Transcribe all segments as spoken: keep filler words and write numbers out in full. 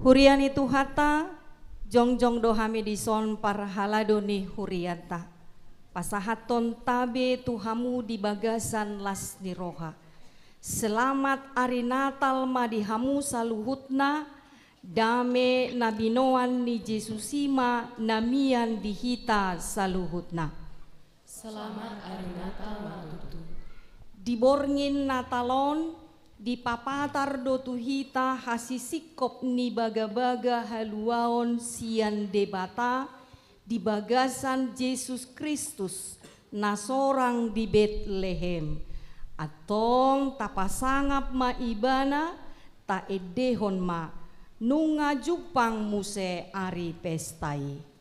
Huria ni Tuhanta, jongjong do hami dison parhalado ni hurianta. Pasahathon tabe tu hamu di bagasan las ni roha. Selamat ari Natal ma di hamu saluhutna, dame na binoan ni Jesus i ma na mian di hita saluhutna. Selamat ari Natal ma tutu. Di borngin Natal on, dipapatar do tu hita hasisingkop ni bagabaga haluaon sian Debata di bagasan Jesus Kristus na sorang di Betlehem. Antong tapasangap ma Ibana, taendehon ma, nunga jumpang muse ari pesta i.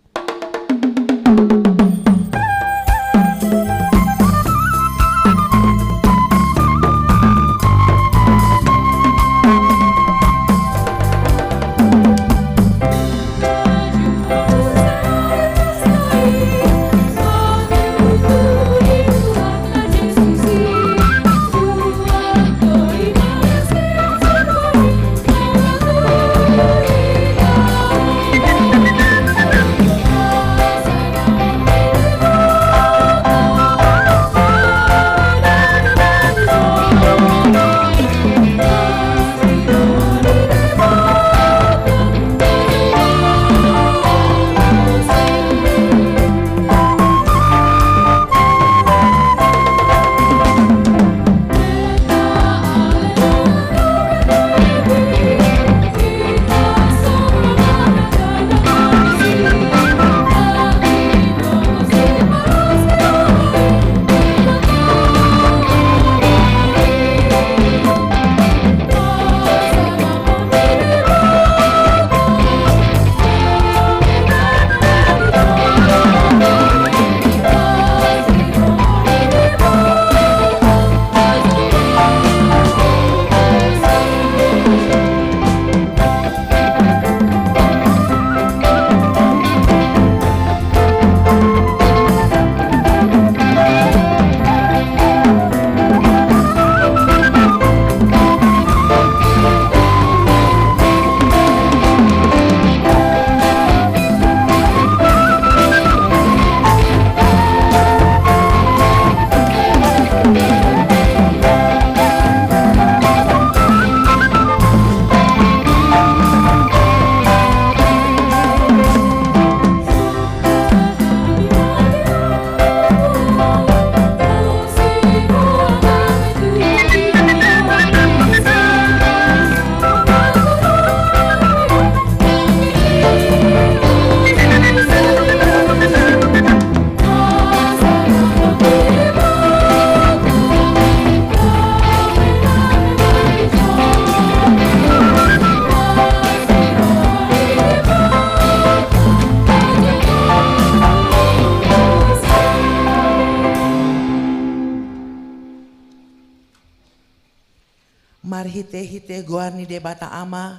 Marhitehite goar ni Debata Ama,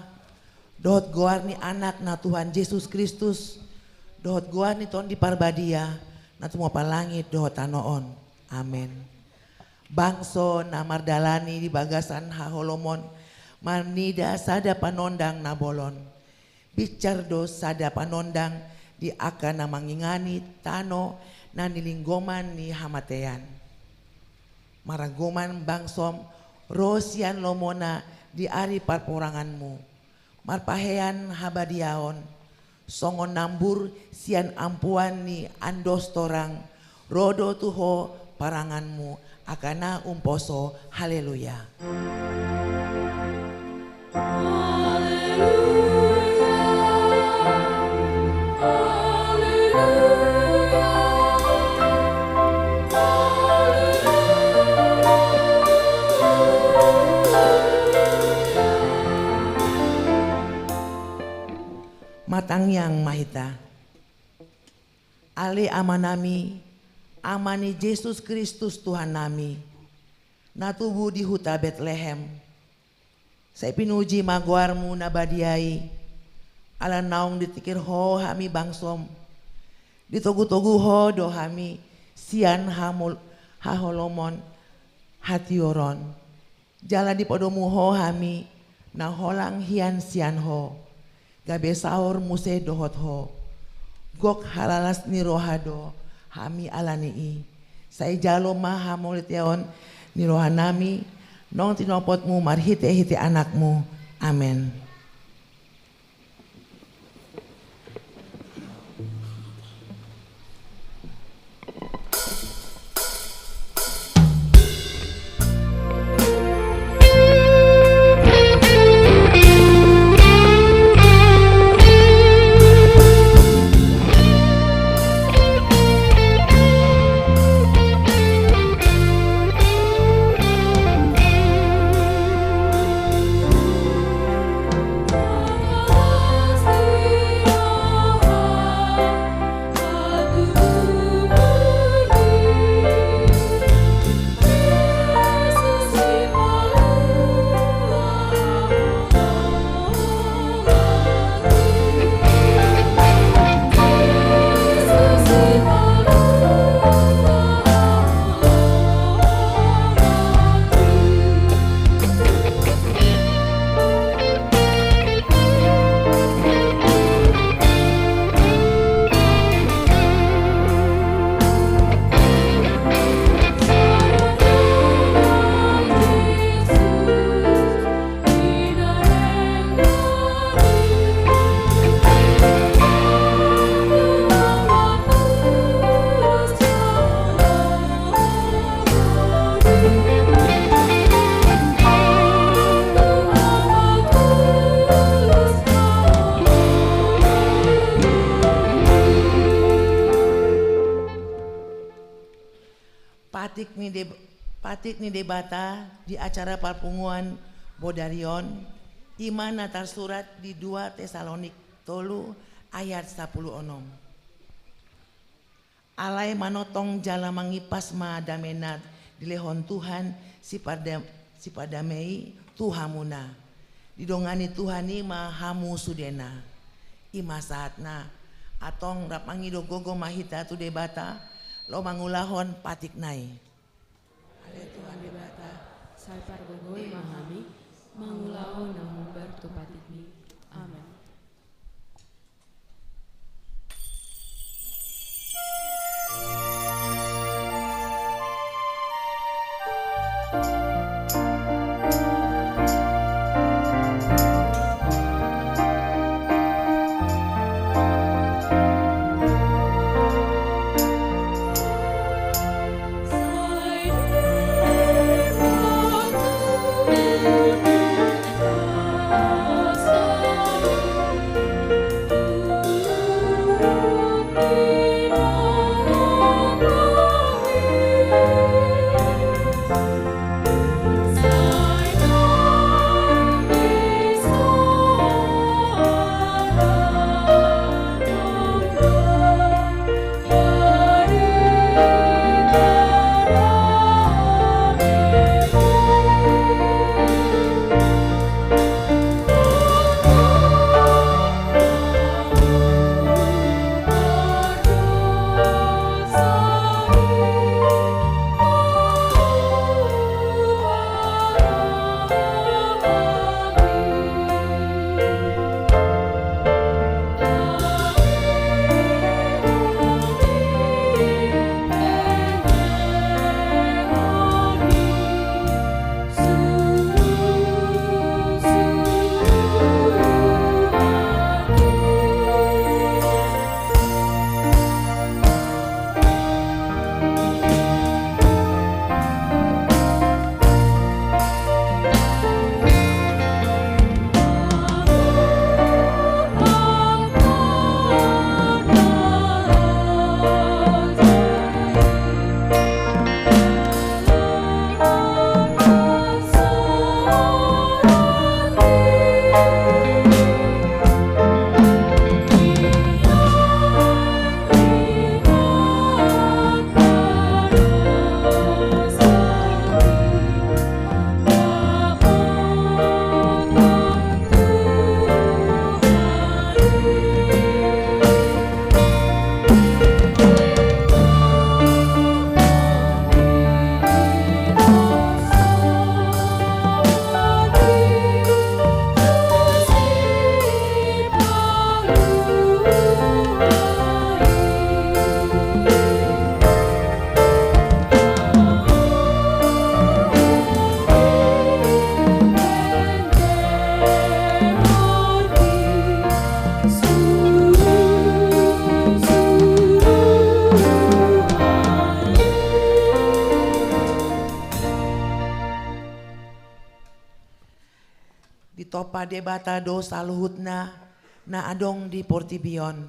dohot goar ni Anakna Tuhan Jesus Kristus, dohot goar ni Tondi Parbadia, na tumompa langit dohot tano on. Amen. Bangso na mardalani di bagasan haholomon, marnida sada panondang na bolon. Binsar do sada panondang di angka na mangingani tano na nilinggoman ni hamatean. Maranggoman bangsom ro sian lomona di ari parporanganmu. Marpahean habadiaon, songon nambur sian ampuan ni andos torang, ro do tu ho paranganmu, angka na umposo. Haleluya. Haleluya. Haleluya. Haleluya. Martangiang ma hita. Ale Amanami, Ama ni Jesus Kristus Tuhannami, na tubu di huta Betlehem. Sai pinuji ma goarmu na badia i, ala naung ditingkir ho hami bangsom. Ditogutogu ho do hami sian hamul-, haholomon, hatiuron. Jala dipadomu ho hami na holang hian sian ho. gabe saor muse dohot Ho. Gok halalas ni roha do hami ala ni i. Sai jalo ma hamauliateon ni rohanami, naung tinopot-Mu marhitehite Anak-Mu. Amen. Patik ni Deb-, patik ni Debata di acara parpunguan bodari on, i ma na tarsurat di dua Tesalonik tolu ayat sapulu onom. Alai manongtong jala mangimpas ma dame na dilehon Tuhan Sipada-, Sipadame i tu hamuna. Didongani Tuhan i ma hamu sudena. I ma sahatna. Antong rap mangido gogo ma hita tu Debata, laho mangulahon patikna i. Ale Tuhan Debata, sai pargogoi ma hami, mangulahon na humbar tu patikmi. Amen. Ditompa Debata do saluhutna na adong di portibi on.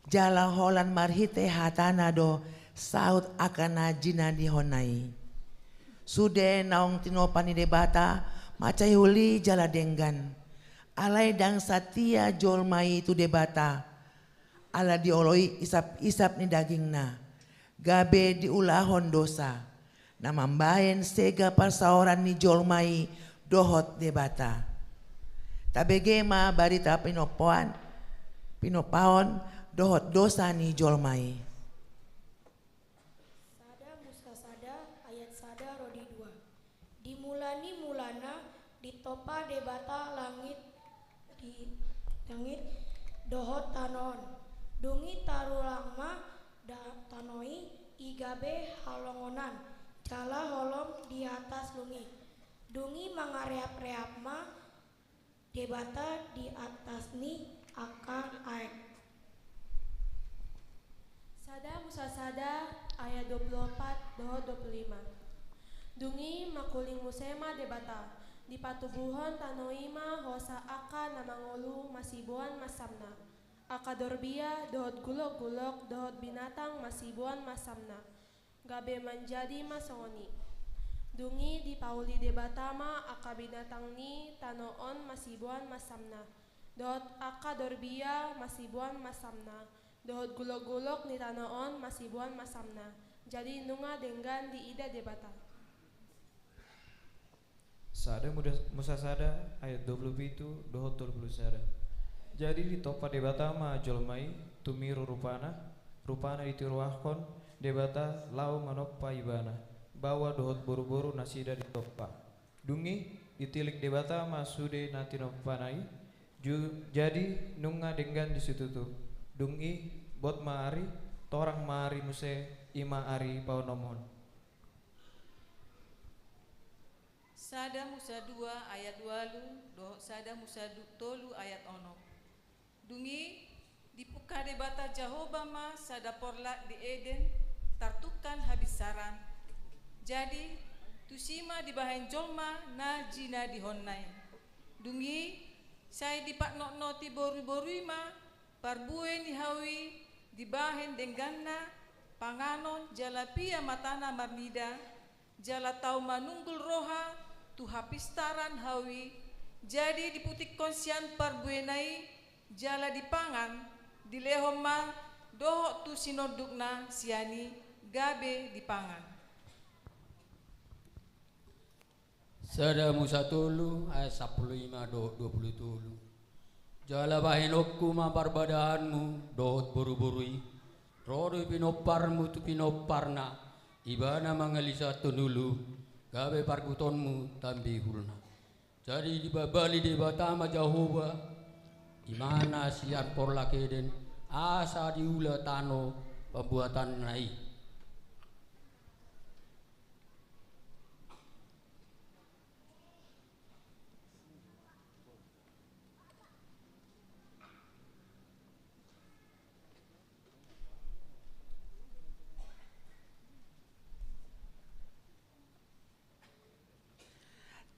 Jala holan marhite hatana do saut angka na jinadihonna i. Sude naung tinompa ni Debata mansai uli jala denggan. Alai ndang satia jolma i tu Debata, ala dioloi isap-isap ni dagingna, gabe diulahon dosa, na mambahen sega parsaoran ni jolma i dohot Debata. Tabege ma barita pinompaon, pinompaon dohot dosa ni jolma i. Sada Musa sada ayat sada ro di dua. Di mula ni mulana ditompa Debata langit, di langit dohot tano on. Dung i tarulang ma da-, tano i, i gabe halongonan jala holom di atas lung i. Dung i mangareapreap ma Debata di atas ni angka aek. Sada Musa sada ayat dua puluh opat dohot dua puluh lima. Dung i mangkuling muse ma Debata, dipatubuhon tano i ma hosa angka na mangolu masiboan mansamna, angka dorbia dohot gulokgulok dohot binatang masiboan mansamna. Gabe manjadi ma songon i. Dung i dipauli Debata ma angka binatang ni tano on masiboan mansamna, dohot angka dorbia masiboan mansamna, dohot gulokgulok ni tano on masiboan mansamna. Jadi nunga denggan diida Debata. Sada Muda-, Musa sada ayat dua puluh pitu dohot tolu puluh sada. Jadi ditompa Debata ma jolma i tumiru rupana, rupana ditiruhon Debata laho manompa ibana, baoa dohot boruboru nasida ditompa. Dung i ditilik Debata ma sude na tinompana i, ju-, jadi nunga denggan di situtu. Dung i bot ma ari, torang ma ari muse, i ma ari paonomhon. Sada Musa dua ayat ualu dohot sada Musa du-, tolu ayat onom. Dung i dipungka Debata Jahowa ma sada porlak di Eden, tartungkan habinsaran. Jadi tusi ma dibahen jolma na jinadihonna i. Dung i sai dipatnotnoti boruboru i ma parbue ni hau i, dibahen dengganna panganon jala pia matana marnida, jala tau manunggul roha tu habinsaran hau i. Jadi diputikkon sian parbuena i, jala dipangan, dilehon ma dohot tu sinondukna sian i, gabe dipangan. Sada Musa tolu ayat sampulu lima dohot dua pulu tolu. Jala bahenonku ma parbadahanmu dohot boruboru i, ro do pinomparmu tu pinomparna, ibana mangalisathon ulu, gabe pargutonmu tambihulna. Jadi dibabali Debata ma Jahowa, ibana sian porlak Eden, asa diula tano pambuatanna i.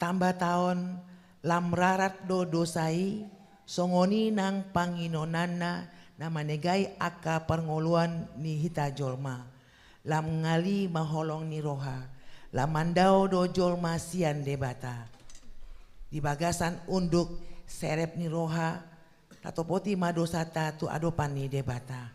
Tambataon, lam rarat do dosa i, songon i nang panginonanna na manegai angka parngoluan ni hita jolma. Lam ngali ma holong ni roha, lam mandao do jolma sian Debata. Di bagasan unduk serep ni roha, tatopoti ma dosanta tu adopan ni Debata.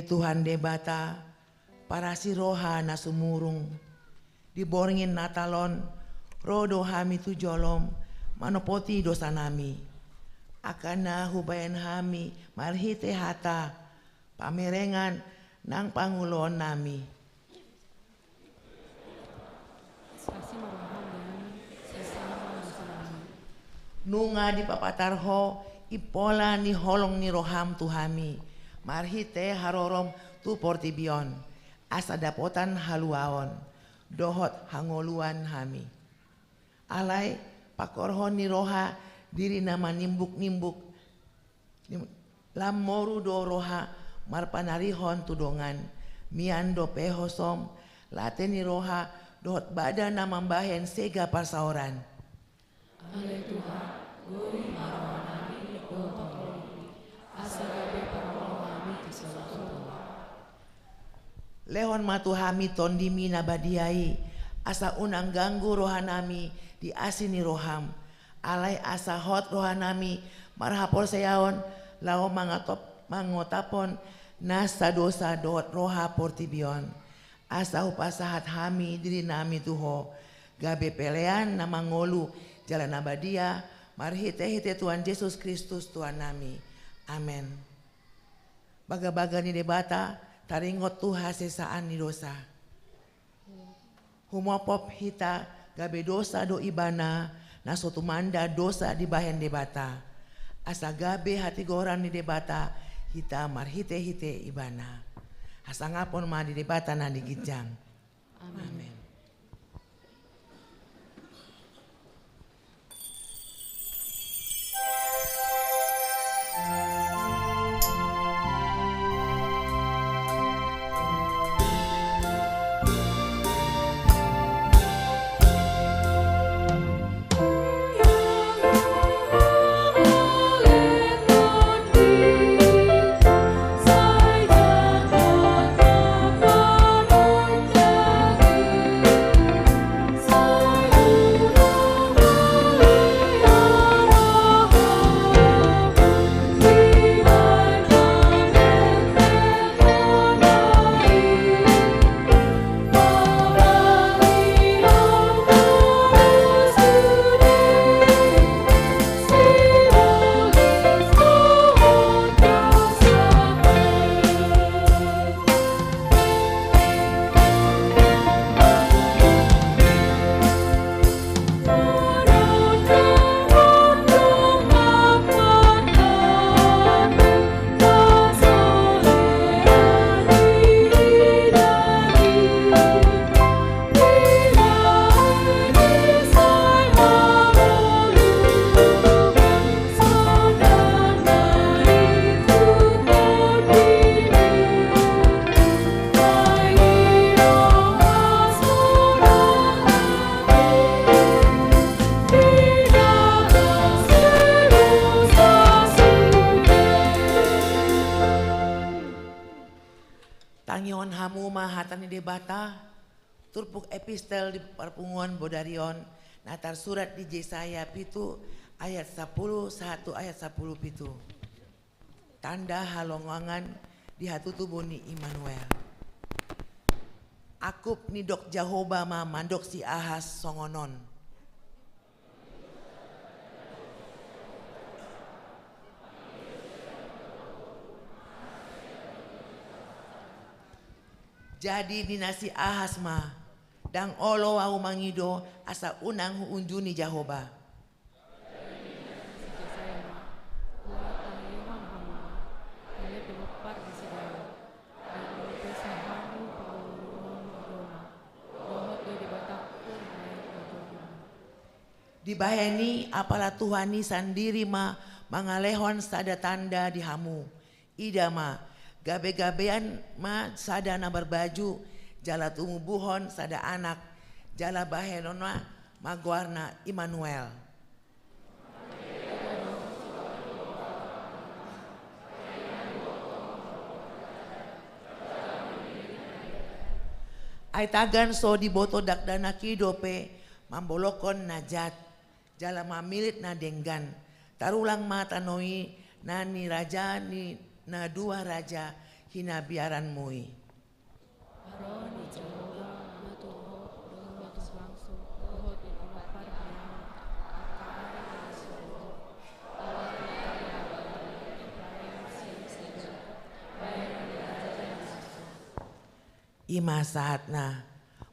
Tuhan Debata, parasi roha na sumurung. Di borngin Natal on, ro do hami tu jolom, manopoti dosanami. Angka na hubahen hami, marhite hata, pamerengan, nang panguloonnami. Nunga dipapatar Ho impola ni holong ni roham tu hami, marhite harorom tu portibi on, asa dapotan haluaon, dohot hangoluan hami. Alai, pangkorhon ni roha diri na manimbuk-nimbuk, lam moru do roha marpanarihon tu dongan, mian dope hosom, late ni roha, dohot badan na mambahen sega parsaoran. Ale Tuhan, gori ma rohanami dohot holongmi, asa gabe parholong hami tu saluhutna. Lehon ma tu hami tondimi na badia i, asa unang ganggu rohanami di asi ni roham. Alai asa hot rohanami marhaporseaon laho mangatop-, mangotaphon nasa dosa dohot roha portibi on. Asa hupasahat hami dirinami tu Ho, gabe pelean na mangolu jala na badia, marhite-hite Tuhan Jesus Kristus Tuhannami. Amen. Bagabaga ni Debata, taringot tu hasesaan ni dosa. Humopop hita gabe dosa do Ibana, na so tumanda dosa dibahen Debata. Asa gabe hatigoran ni Debata hita marhite-hite Ibana. Hasangapon ma di Debata na di ginjang. Amen. Amen. Tangihon hamu ma hata ni Debata, turpuk epistel di parpunguan bodari on, na tarsurat di Jesaya pitu ayat sapuluh sahat tu ayat sapuluh pitu. Tanda halongangan di hatutubu ni Immanuel. Angkup nidok Jahowa ma mandok si Ahas songon on. Jadi nina si Ahas ma, ndang olo ahu mangido asa unang huunjuni Jahowa. Dibahen i apala Tuhan i sandiri ma mangalehon sada tanda di hamu. Ida ma, gabegabean ma sada na marbaju, jala tumubuhon sada anak, jala bahenonna ma goarna Immanuel. Ai tagan so diboto dakdanak i dope mambolongkon na jat, jala mamilit na denggan. Tarulang ma tano i na niraja ni na dua raja, hinabiaranMu i. Haroro ni Jahowa ma tu ho, dongan bangso-bangso, dohot di parbaniaon, angka ari na sumurung. Ima sahatna.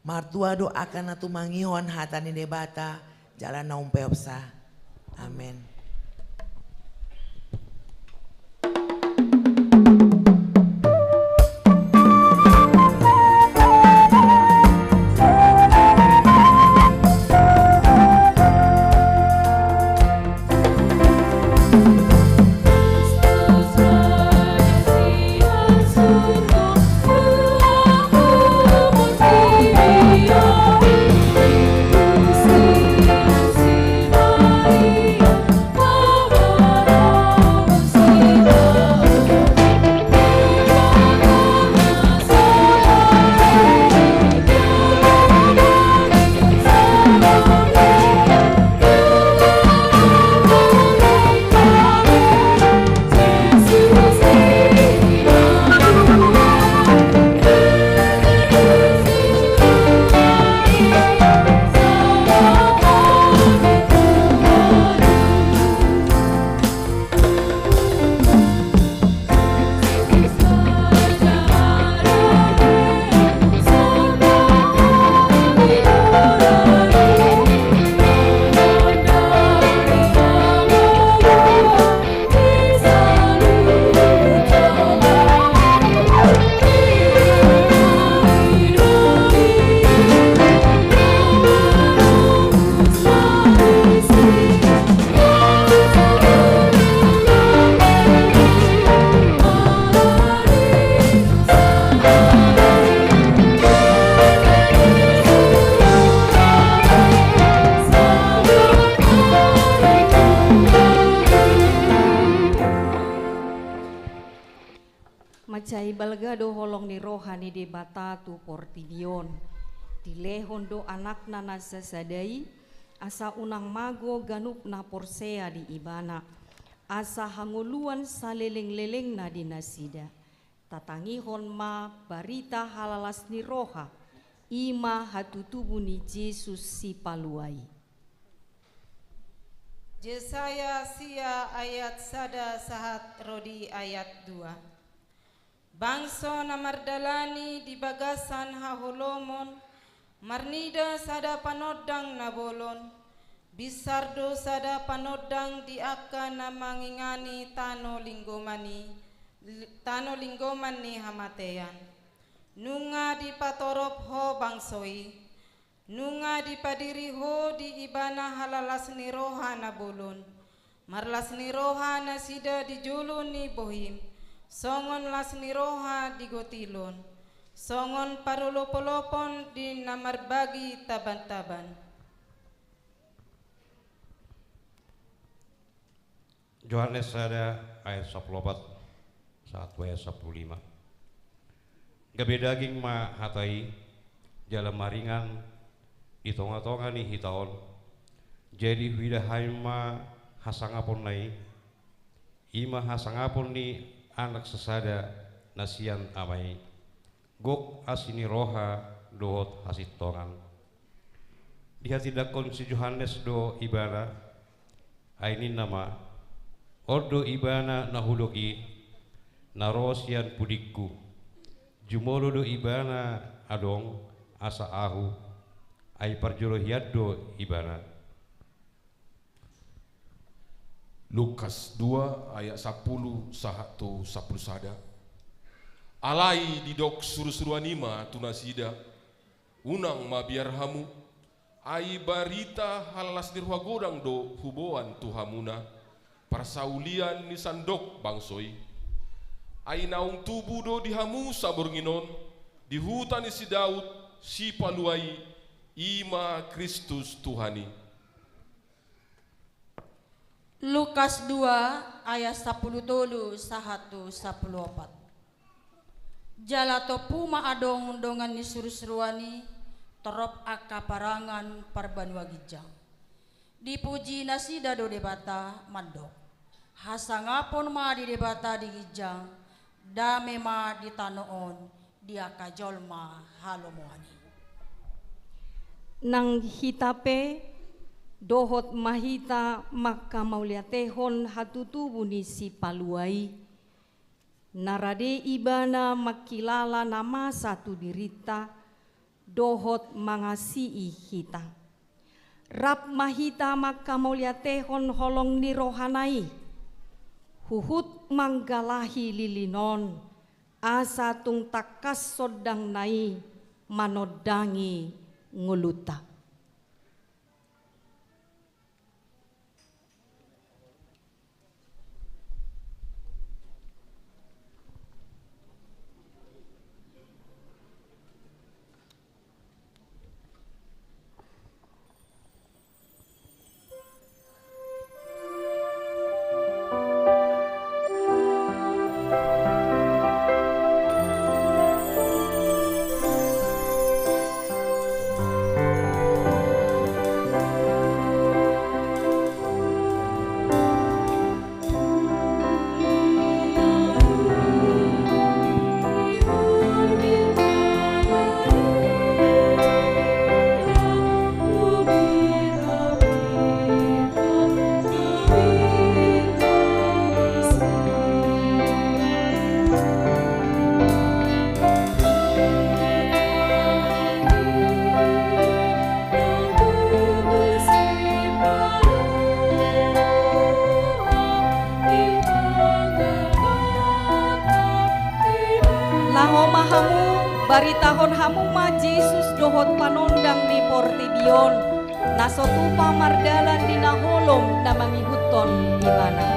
Martua do angka na tumangihon hata ni Debata jala na umpeopsa. Amen. Mansai balga do holong ni roha ni Debata tu portibi on. Dilehon do Anakna na sasada i, asa unang mago ganup na porsea di Ibana, asa hangoluan salelenglelengna di nasida. Tatangihon ma barita halalas ni roha, i ma hatutubu ni Jesus Sipalua i. Jesaya sia ayat sada sahat ro di ayat dua. Bangso na mardalani di bagasan haholomon, marnida sada panondang na bolon, binsar do sada panondang di angka na mangingani tano linggoman i, tano linggoman ni hamatean. Nunga dipatorop ho bangso i, nunga dipadiri ho di ibana halalas ni roha na bolon, marlas ni roha nasida di jolo ni bohim, songon las ni roha di gotilon, songon parolopolopon di na marbagi tabantaban. Johannes sada ayat sampulu opat sahat tu ayat sampulu lima. Gabe daging ma hata i, jala maringan di tongatonga ni hita on. Jadi huida hami ma hasangaponna i, i ma hasangapon ni Anak sasada na sian Ama i. Gok asi ni roha dohot hasintongan. Dihatindangkon si Johannes do Ibana, ai ninna ma: On do Ibana na hudok i, na ro sian pudingku. Jumolo do Ibana adong asa ahu, ai parjolo hian do Ibana. Lukas dua ayat sampulu sahat tu sampulu sada. Alai didok surusuruan i ma tu nasida: Unang mabiar hamu, ai barita halalas ni roha godang do huboan tu hamuna, parsaulian ni sandok bangso i. Ai naung tubu do di hamu saborngin on, di huta ni si Daud, Sipalua i, i ma Kristus Tuhan i. Lukas dua ayat sampulu tolu sahat tu sampulu opat. Jala tompu ma adong dongan ni surusuruan i torop angka parangan parbanua ginjang. Dipuji nasida do Debata mandok: Hasangapon ma di Debata di ginjang, Dame ma di tano on di angka jolma halomoan i. Nang hita pe, dohot ma hita mangkamauliatehon hatutubu ni Sipalua i, na rade ibana mangkilala na masa tu dirinta, dohot mangasii hita. Rap ma hita mangkamauliatehon holong ni rohana i, huhut manggalahi lilin on, asa tung tangkas sondangna i manondangi ngolunta. Laho ma hamu, baritahon hamu ma Jesus dohot Panondang ni portibi on, na so tupa mardalan di na holom na mangihuthon ibana.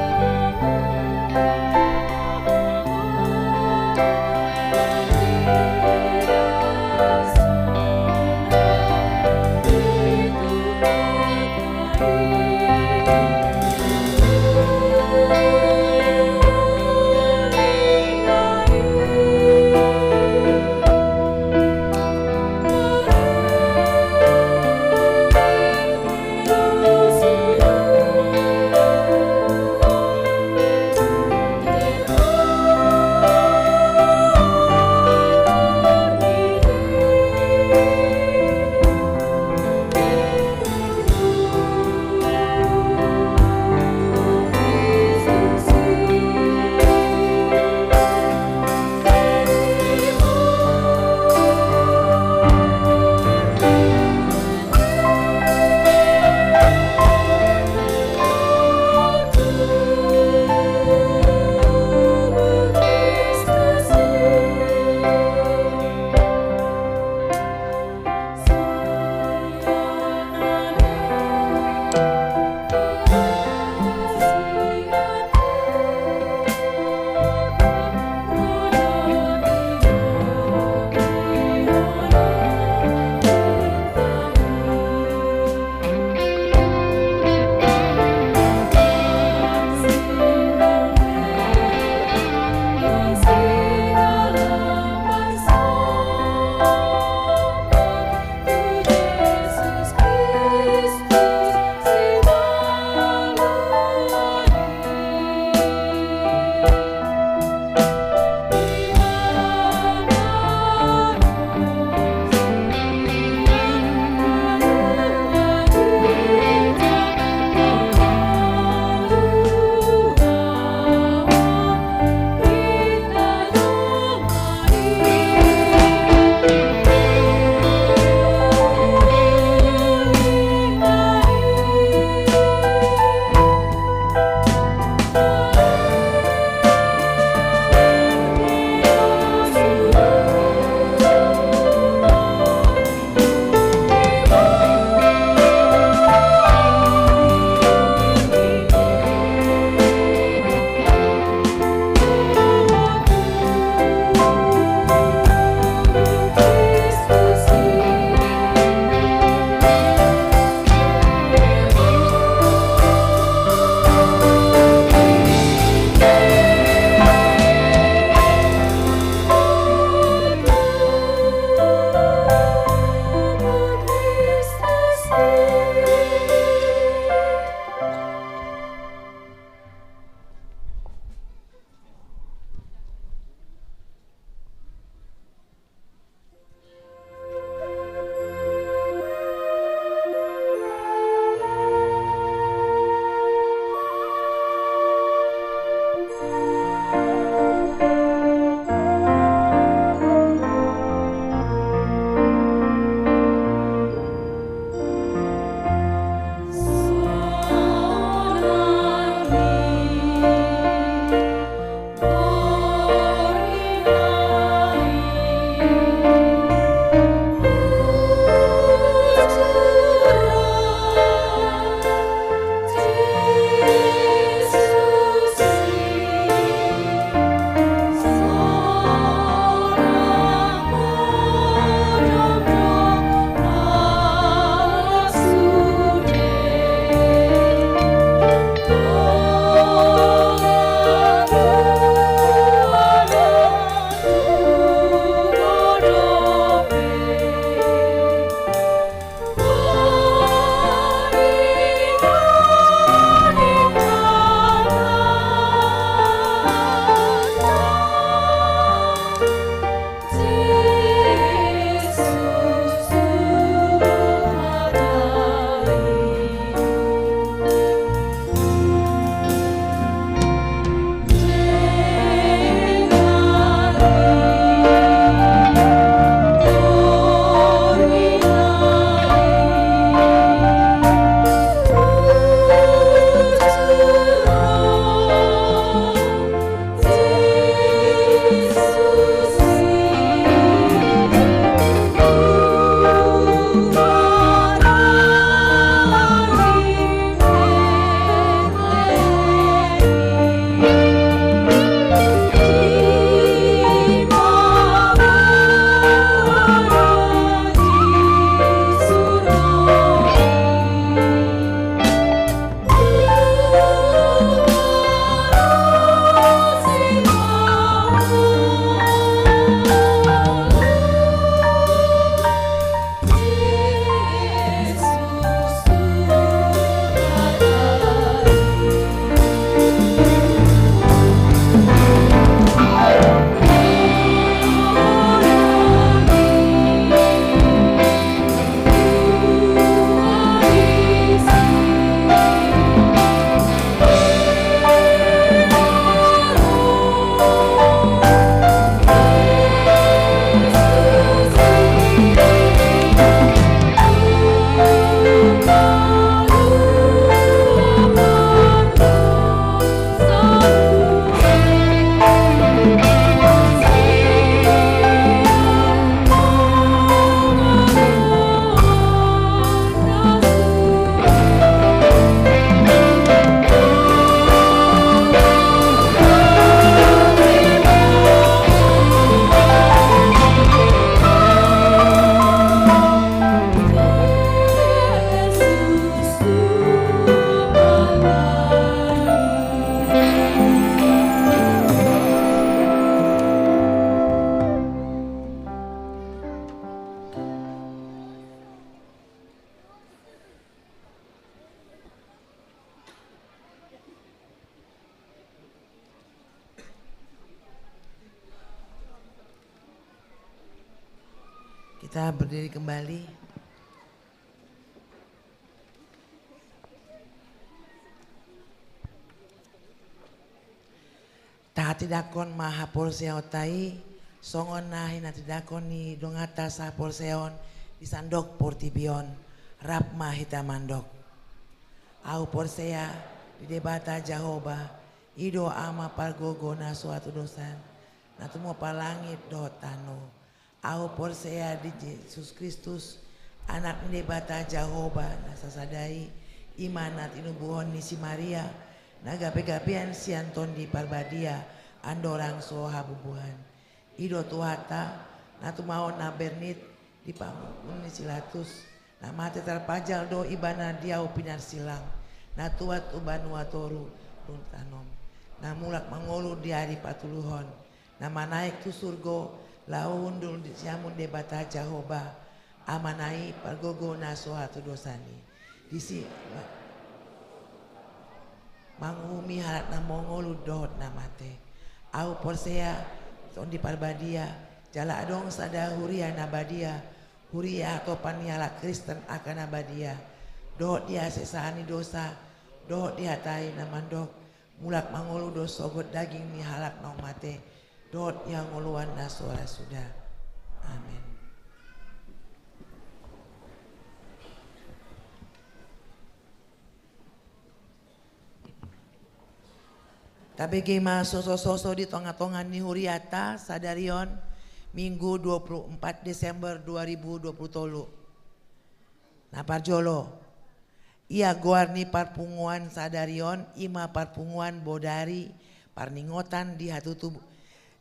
Kita berdiri kembali. Tahatindangkon ma haporseaonta i, songon na hinatindangkon ni donganta sahaporseaon di sandok portibi on. Rap ma hita mandok. Ahu porsea di Debata Jahowa, i do Ama pargogo na so hatudosan, na tumompa langit dohot tano. Ahu porsea di Jesus Kristus, Anak ni Debata Jahowa na sasada i, i ma na tinubuhon ni si Maria, na gabegabean sian Tondi Parbadia, andorang so habubuhan. I do Tuhanta, na tumaon na bernit di pangungun ni si Latus, na mate tarpajal do Ibana di ahu pinarsilang, na tuat tu banua toru dung tanom, na mulak mangolu di ari patoluhon, na manaek tu surgo, laho hundul di siamun Debata Jahowa, Amana i pargogo na so hatudosan i. Disi ma-, manguhumi halak na mangolu dohot na mate. Ahu porsea Tondi Parbadia, jala adong sada huria na badia, huria hatopan ni halak Kristen angka na badia, dohot di hasesaan ni dosa, dohot di hata i na mandok, mulak mangolu do sogot daging ni halak naung mate, dohot di hangoluan na so ra suda. Amen. Tabege ma sosososo di tongatonga ni huriata sadari on, Minggu dua puluh empat Desember dua ribu dua puluh tolu. Na parjolo, ia goar ni parpunguan sadari on, i ma parpunguan bodari parningotan di hatutubu,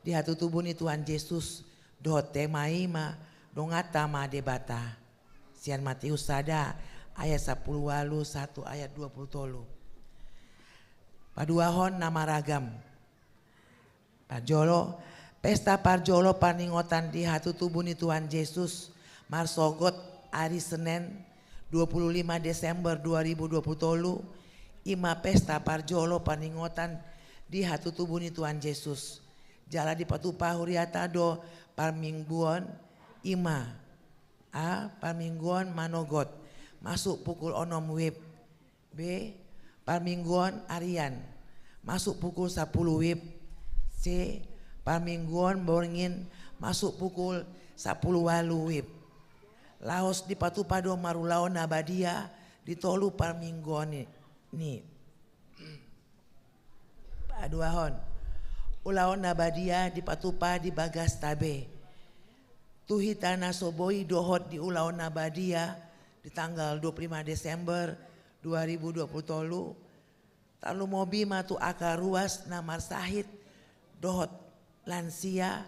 di hatutubu ni Tuhan Jesus, dohot tema i ma donganta ma Debata. Sian Matius sada ayat sapuluh ualu sahat tu ayat dua puluh tolu. Paduahon na maragam. Parjolo, pesta parjolo parningotan di hatutubu ni Tuhan Jesus, marsogot ari Senen, dua puluh lima Desember dua ribu dua puluh tolu, i ma pesta parjolo parningotan di hatutubu ni Tuhan Jesus. Jala dipatupa huriata do parmingguon, i ma, a, parmingguon manogot, masuk pukul onom wib. B, parmingguon arian, masuk pukul sapuluh wib. C, parmingguon borngin, masuk pukul sapuluh ualu wib. Laos dipatupa do marulaon na badia di tolu parmingguon i, ni. Paduahon, ulaon na badia dipatupa di bagasta be. Tu hita na so boi dohot di ulaon na badia di tanggal dua puluh lima Desember dua ribu dua puluh tolu, tarlumobi ma tu angka ruas na marsahit dohot lansia,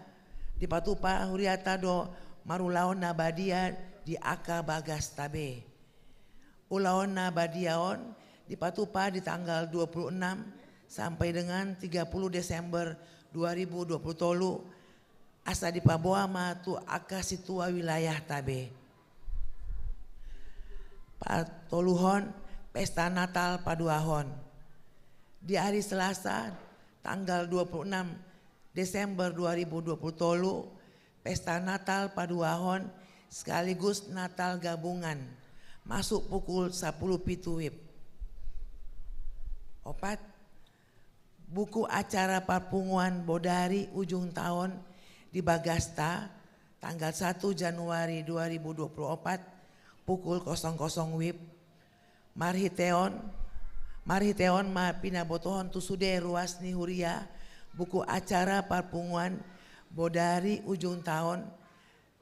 dipatupa huriata do marulaon na badia di angka bagasta be. Ulaon na badia on dipatupa di tanggal dua puluh enam sampai dengan tiga puluh Desember dua ribu dua puluh tolu, asa dipaboa ma tu angka sintua wilayahta be. Patoluhon, pesta Natal paduahon. Di ari Selasa, tanggal dua puluh enam Desember dua ribu dua puluh tolu, pesta Natal paduahon sekaligus Natal gabungan, masuk pukul sapuluh pitu wib. Opat, buku acara parpunguan bodari ujung taon di bagasta, tanggal satu Januari dua ribu dua puluh opat, pukul kosong kosong wib. Marhite on, marhite on ma pinabotohon tu sude ruas ni huria buku acara parpunguan bodari ujung taon,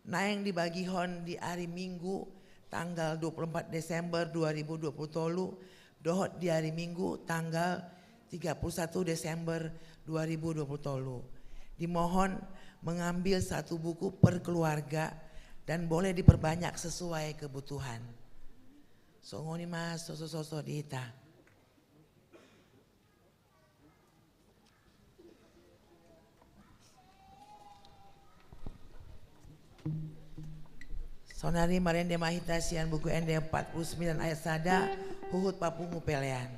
naeng dibagihon di ari Minggu tanggal dua puluh empat Desember dua ribu dua puluh tolu, dohot di ari Minggu tanggal tiga puluh satu Desember dua ribu dua puluh tolu. Dimohon mengambil satu buku per keluarga dan boleh diperbanyak sesuai kebutuhan. Songon i ma sosososo di hita. Saonari marende ma hita sian Buku Ende empat puluh sembilan ayat sada, huhut papungu pelean.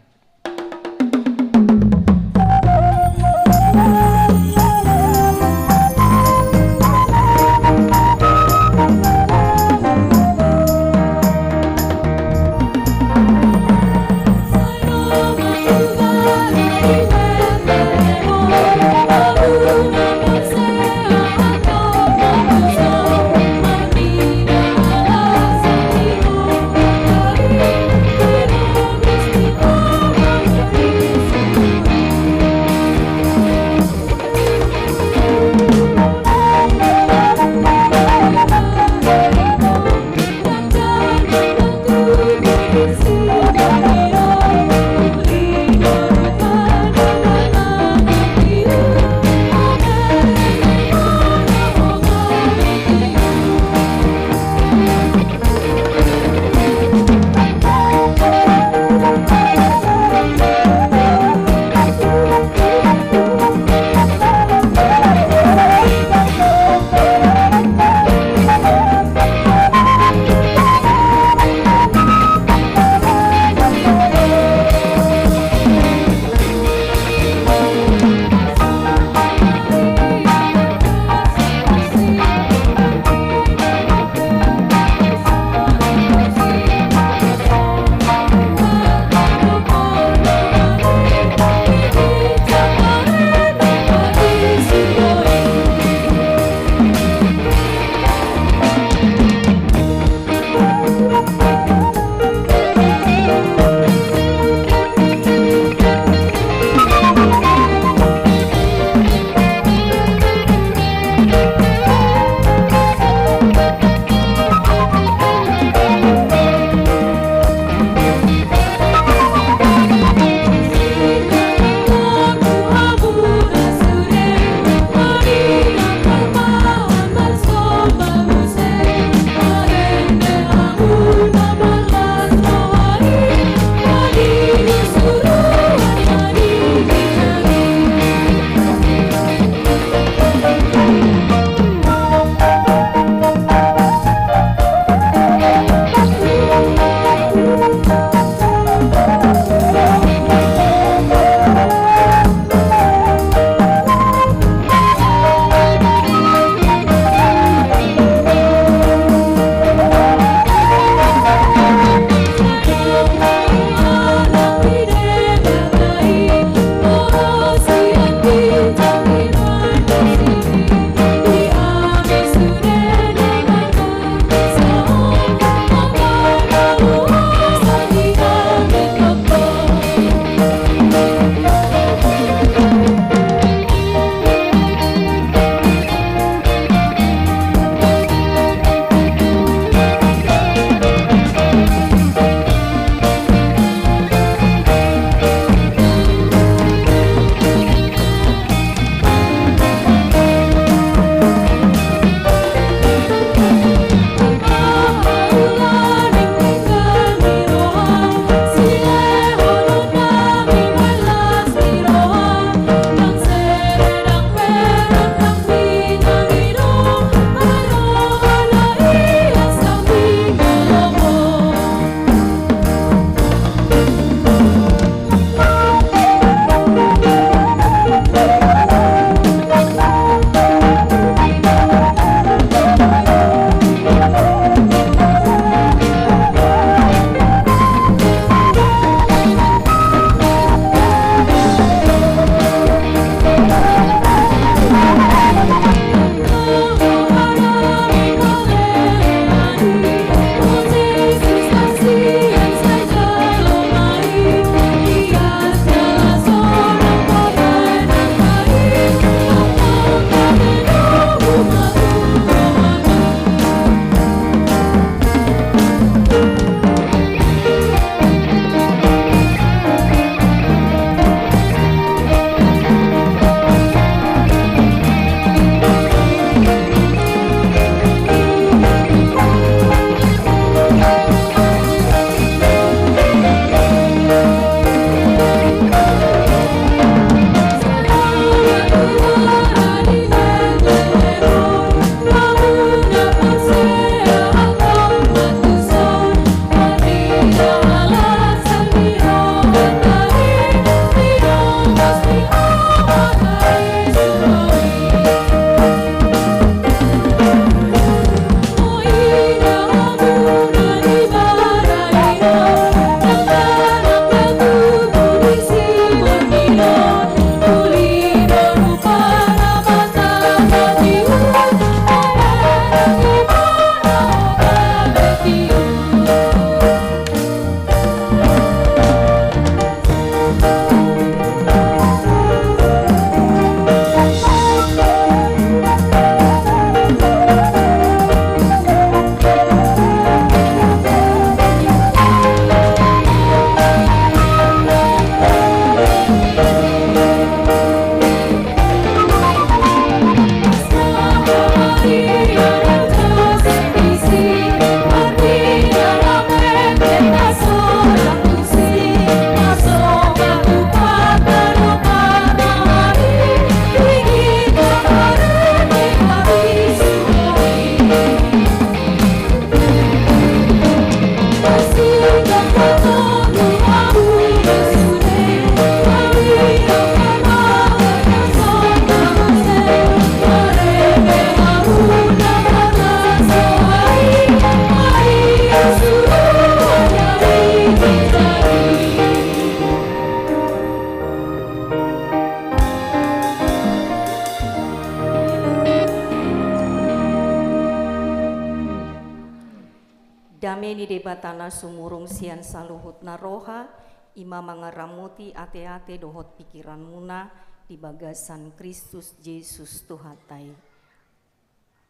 Ni Debata na sumurung sian saluhutna roha, i ma mangaramoti ateate dohot pikiranmuna di bagasan Kristus Jesus Tuhanta i.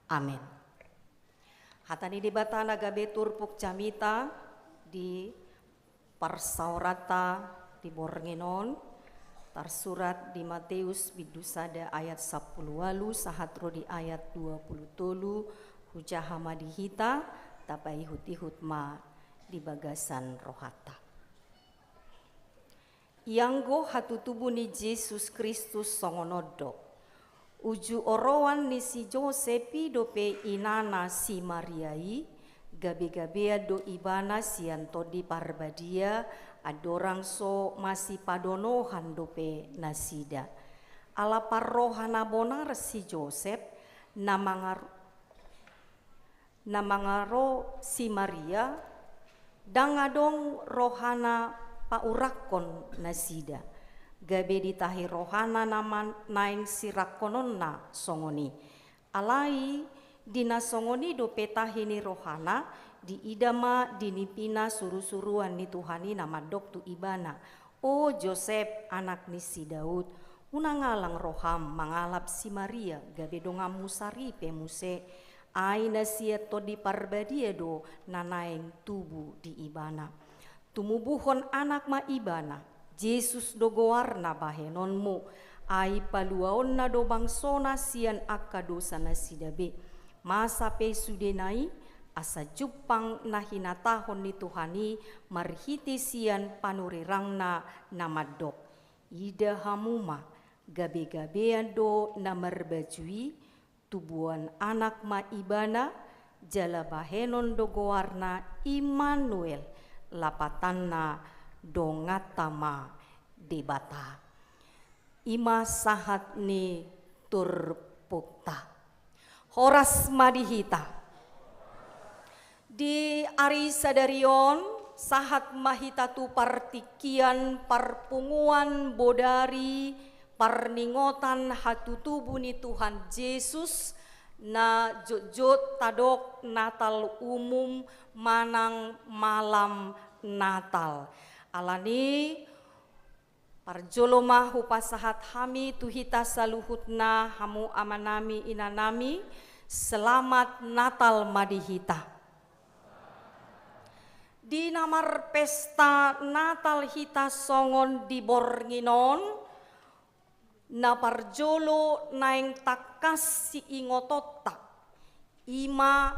Amen. Hata ni Debata na gabe turpuk jamita di parsaoranta di borngin on, tarsurat di Mateus bindu sada ayat sampulu ualu sahat ro di ayat dua pulu tolu. Hujaha ma di hita, tapaihut-ihut ma di bagasan rohanta. Ianggo hatutubu ni Jesus Kristus songon on do. Uju oroan ni si Josep i dope inana si Maria i, gabe-gabean do ibana sian Tondi Parbadia, andorang so masipadonohan dope nasida. Ala parroha na bonar si Josep, na mangar-, na mangaro si Maria, ndang adong rohana paurakkon nasida. Gabe ditahi rohana na man-, naeng sirangkononna songon i. Alai, di na songon i dope tahi ni rohana, diida ma di nipina suru-suruan ni Tuhan i na mandok tu ibana: O Josep, anak ni si Daud, unang alang roham mangalap si Maria gabe donganmu saripe muse, ai na sian Tondi Parbadia do na naeng tubu di ibana. Tumubuhon anak ma ibana, Jesus do goarna bahenonmu, ai paluaonna do bangsona sian angka dosa nasida be. Masa pe sudena i, asa jumpang na hinatahon ni Tuhan i marhite sian panurirangna na mandok: Ida hamu ma, gabe-gabean do na marbaju i, tubuan anak ma ibana, jala bahenon do goarna Immanuel, lapatanna Donganta ma Debata. I ma sahat ni turpukta. Horas ma di hita. Di ari sadari on, sahat ma hita tu partingkian parpunguan bodari parningotan hatutubu ni Tuhan Jesus, na jotjot tadok Natal umum manang malam Natal. Alani, parjolo ma hupasahat hami tu hita saluhutna, hamu amanami, inanami, selamat Natal ma di hita. Di na marpesta Natal hita songon di borngin on, na parjolo naeng tangkas siingotonta, i ma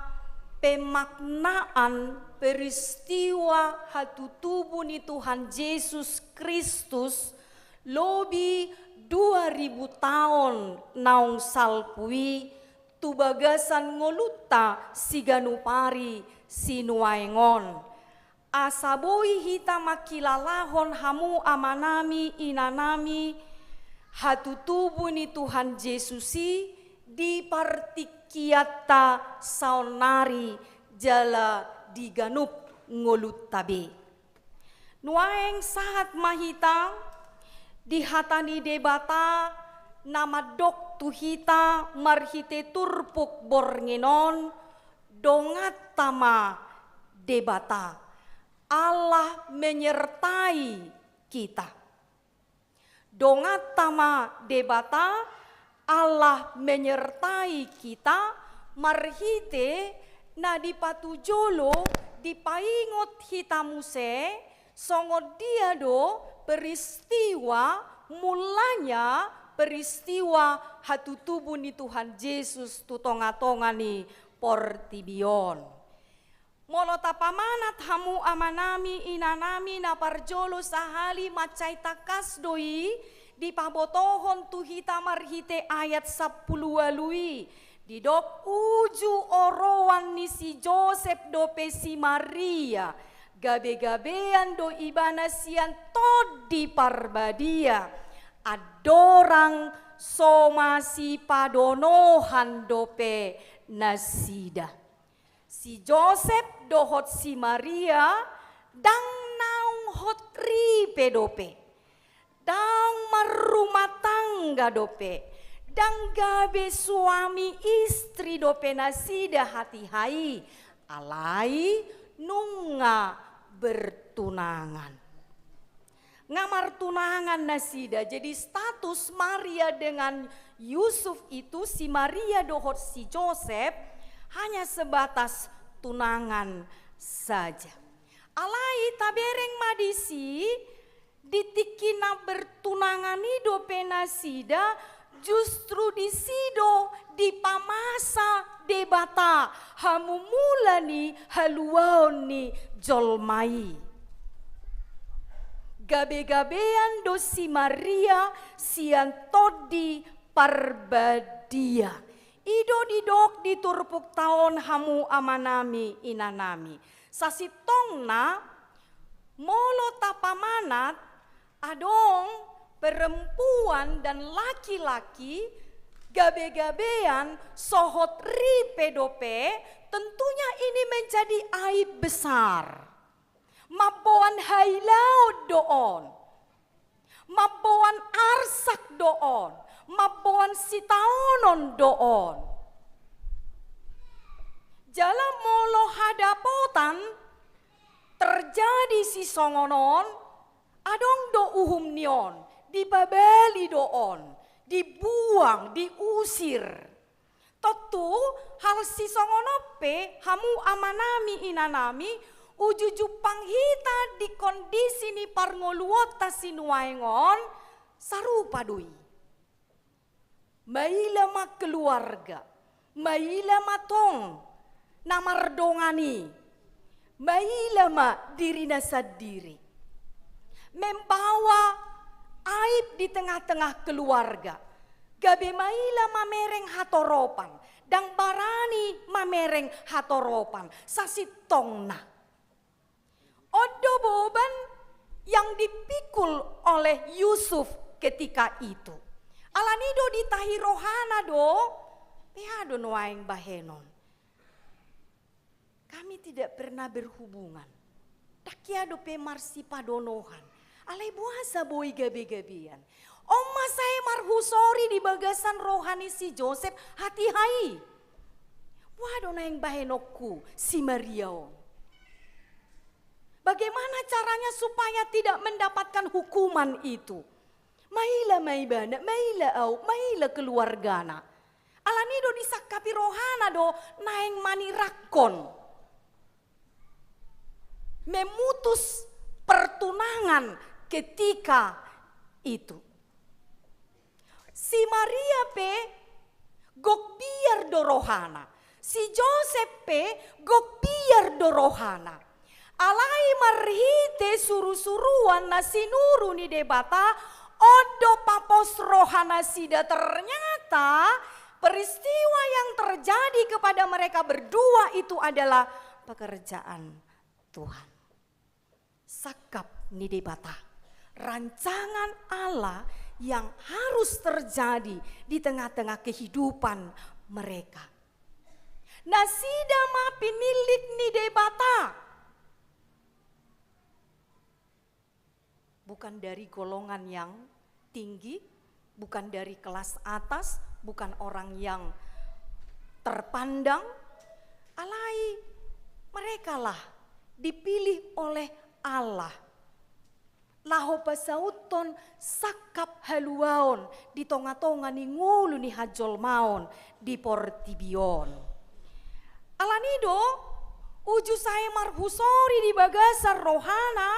pemaknaan peristiwa hatutubu ni Tuhan Jesus Kristus lobi dua ribu taon naung salpu i tu bagasan ngolunta siganup ari sinuaeng on. Asa boi hita mangkilalahon hamu amanami, inanami, hatutubu ni Tuhan Jesus i di partingkianta saonnari jala di ganup ngolunta be. Nuaeng sahat ma hita di hata ni Debata na mandok tu hita marhite turpuk borngin on, Donganta ma Debata, Allah menyertai kita. Donganta ma Debata, Allah menyertai kita, marhite na dipatujolo, dipaingot hita muse, songon dia do peristiwa mulanya peristiwa hatutubu ni Tuhan Jesus tu tonga-tonga ni portibi on. Molo tapamanat hamu amanami, inanami, na parjolo sahali mansai tangkas do i dipabotohon tu hita marhite ayat sampulu ualu i. Didok uju oroan ni si Josep dope si Maria, gabe-gabean do ibana sian Tondi Parbadia, andorang so masipadonohan dope nasida. Si Josep dohot si Maria ndang naung hot ripe dope, ndang marrumah tangga dope, ndang gabe suami istri dope nasida hatiha i. Alai nunga bertunangan. Nga martunangan nasida. Jadi status Maria dengan Yusuf itu, si Maria dohot si Josep, hanya sebatas tunangan saja. Alai tabereng ma disi, di tingki na bertunangan i dope nasida, justru disi do dipamasa Debata hamumula ni haluaon ni jolma i. Gabe-gabean do si Maria sian Tondi Parbadia. I do didok di turpukta on, hamu amanami inanami. Sasintongna, molo tapamanat, adong perempuan dan laki-laki, gabe-gabean, sohot ripe dope, tentunya ini menjadi aib besar. Mamboan hailaon do on. Mamboan arsak do on. Mamboan sitaonon do on. Jala molo hadapotan terjadi sisongon on, adong do uhum ni on, dipabali do on, dibuang, diusir. Tontu, hal sisongon on pe, hamu amanami inanami, uju jumpang hita di kondisi ni parngoluonta sinuaeng on, sarupa do i. Maila ma keluarga, maila ma tong na mardongan i, maila ma dirina sandiri. Membawa aib di tengah-tengah keluarga. Gabe maila mamereng hatoropan, ndang barani mamereng hatoropan, sasintongna. On do beban yang dipikul oleh Yusuf ketika itu. Alani do ditahi rohana do, pe aha do nuaeng bahenon. Kami tidak pernah berhubungan. Ndang hea dope marsipadonohan. Alai boasa boi gabe-gabean. On ma sai marhusori di bagasan roha ni si Josep hatiha i. Boha do naeng bahenonku si Maria on. Bagaimana caranya supaya tidak mendapatkan hukuman itu? Maila ma ibana, maila ahu, maila keluargana. Alani do disangkapi rohana do naeng manirakkon. Memutus pertunangan ketika itu. Si Maria pe gok biar do rohana. Si Josep pe gok biar do rohana. Alai marhite suru-suruan na sinuru ni Debata, on do papos rohanasida. Ternyata peristiwa yang terjadi kepada mereka berdua itu adalah pekerjaan Tuhan. Sangkap ni Debata. Rancangan Allah yang harus terjadi di tengah-tengah kehidupan mereka. Nasida ma pinillit ni Debata. Bukan dari golongan yang tinggi, bukan dari kelas atas, bukan orang yang terpandang. Alai merekalah dipilih oleh Allah laho pasauthon sangkap haluaon di tonga-tonga ni ngolu ni hajolmaon di portibi on. Alani do, uju sai marhusori di bagasan rohana,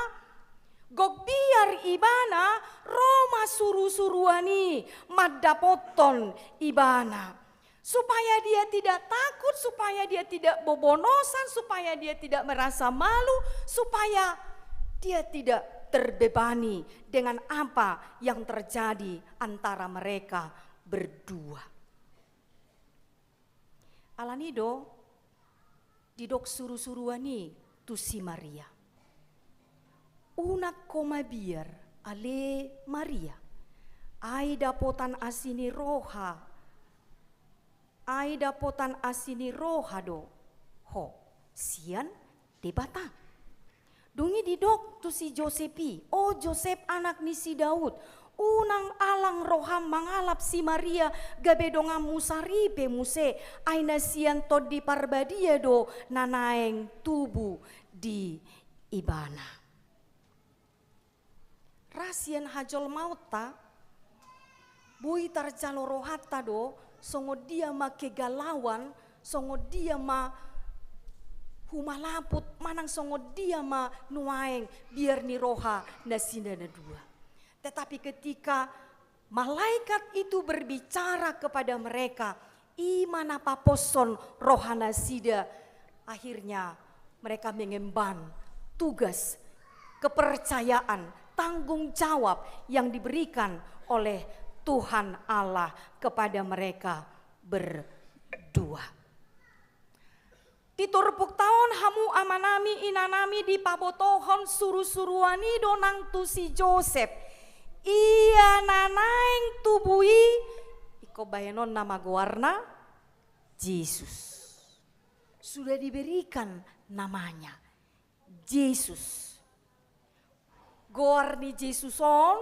gok biar ibana, ro ma suru-suruan i mandapothon ibana. Supaya dia tidak takut, supaya dia tidak bobonosan, supaya dia tidak merasa malu, supaya dia tidak terbebani dengan apa yang terjadi antara mereka berdua. Alani do, didok suru-suruan i tu si Maria. Unang ho mabiar, ale Maria. Ai dapotan asi ni roha. Ai dapotan asi ni roha do ho sian Debata. Dung i didok tu si Josep i, o Josep anak ni si Daud, unang alang roham mangalap si Maria gabe donganmu saripe muse, ai na sian Tondi Parbadia do na naeng tubu di Ibana. Ra sian hajolmaonta, boi tarjalo rohanta do, songon dia ma kegalauan, songon dia ma humalaput, manang songon dia ma nuaeng biar ni roha nasida na dua. Tetapi ketika malaikat itu berbicara kepada mereka, i ma na paposhon rohanasida. Akhirnya mereka mengemban tugas, kepercayaan, tanggung jawab yang diberikan oleh Tuhan Allah kepada mereka berdua. Di turpukta on hamu amanami inanami dipabotohon surusuruan i do nang tu si Josep. Ia na naeng tubu i, ingkon bahenonna ma goarna Jesus. Sudah diberikan namanya. Jesus. Goar ni Jesus on,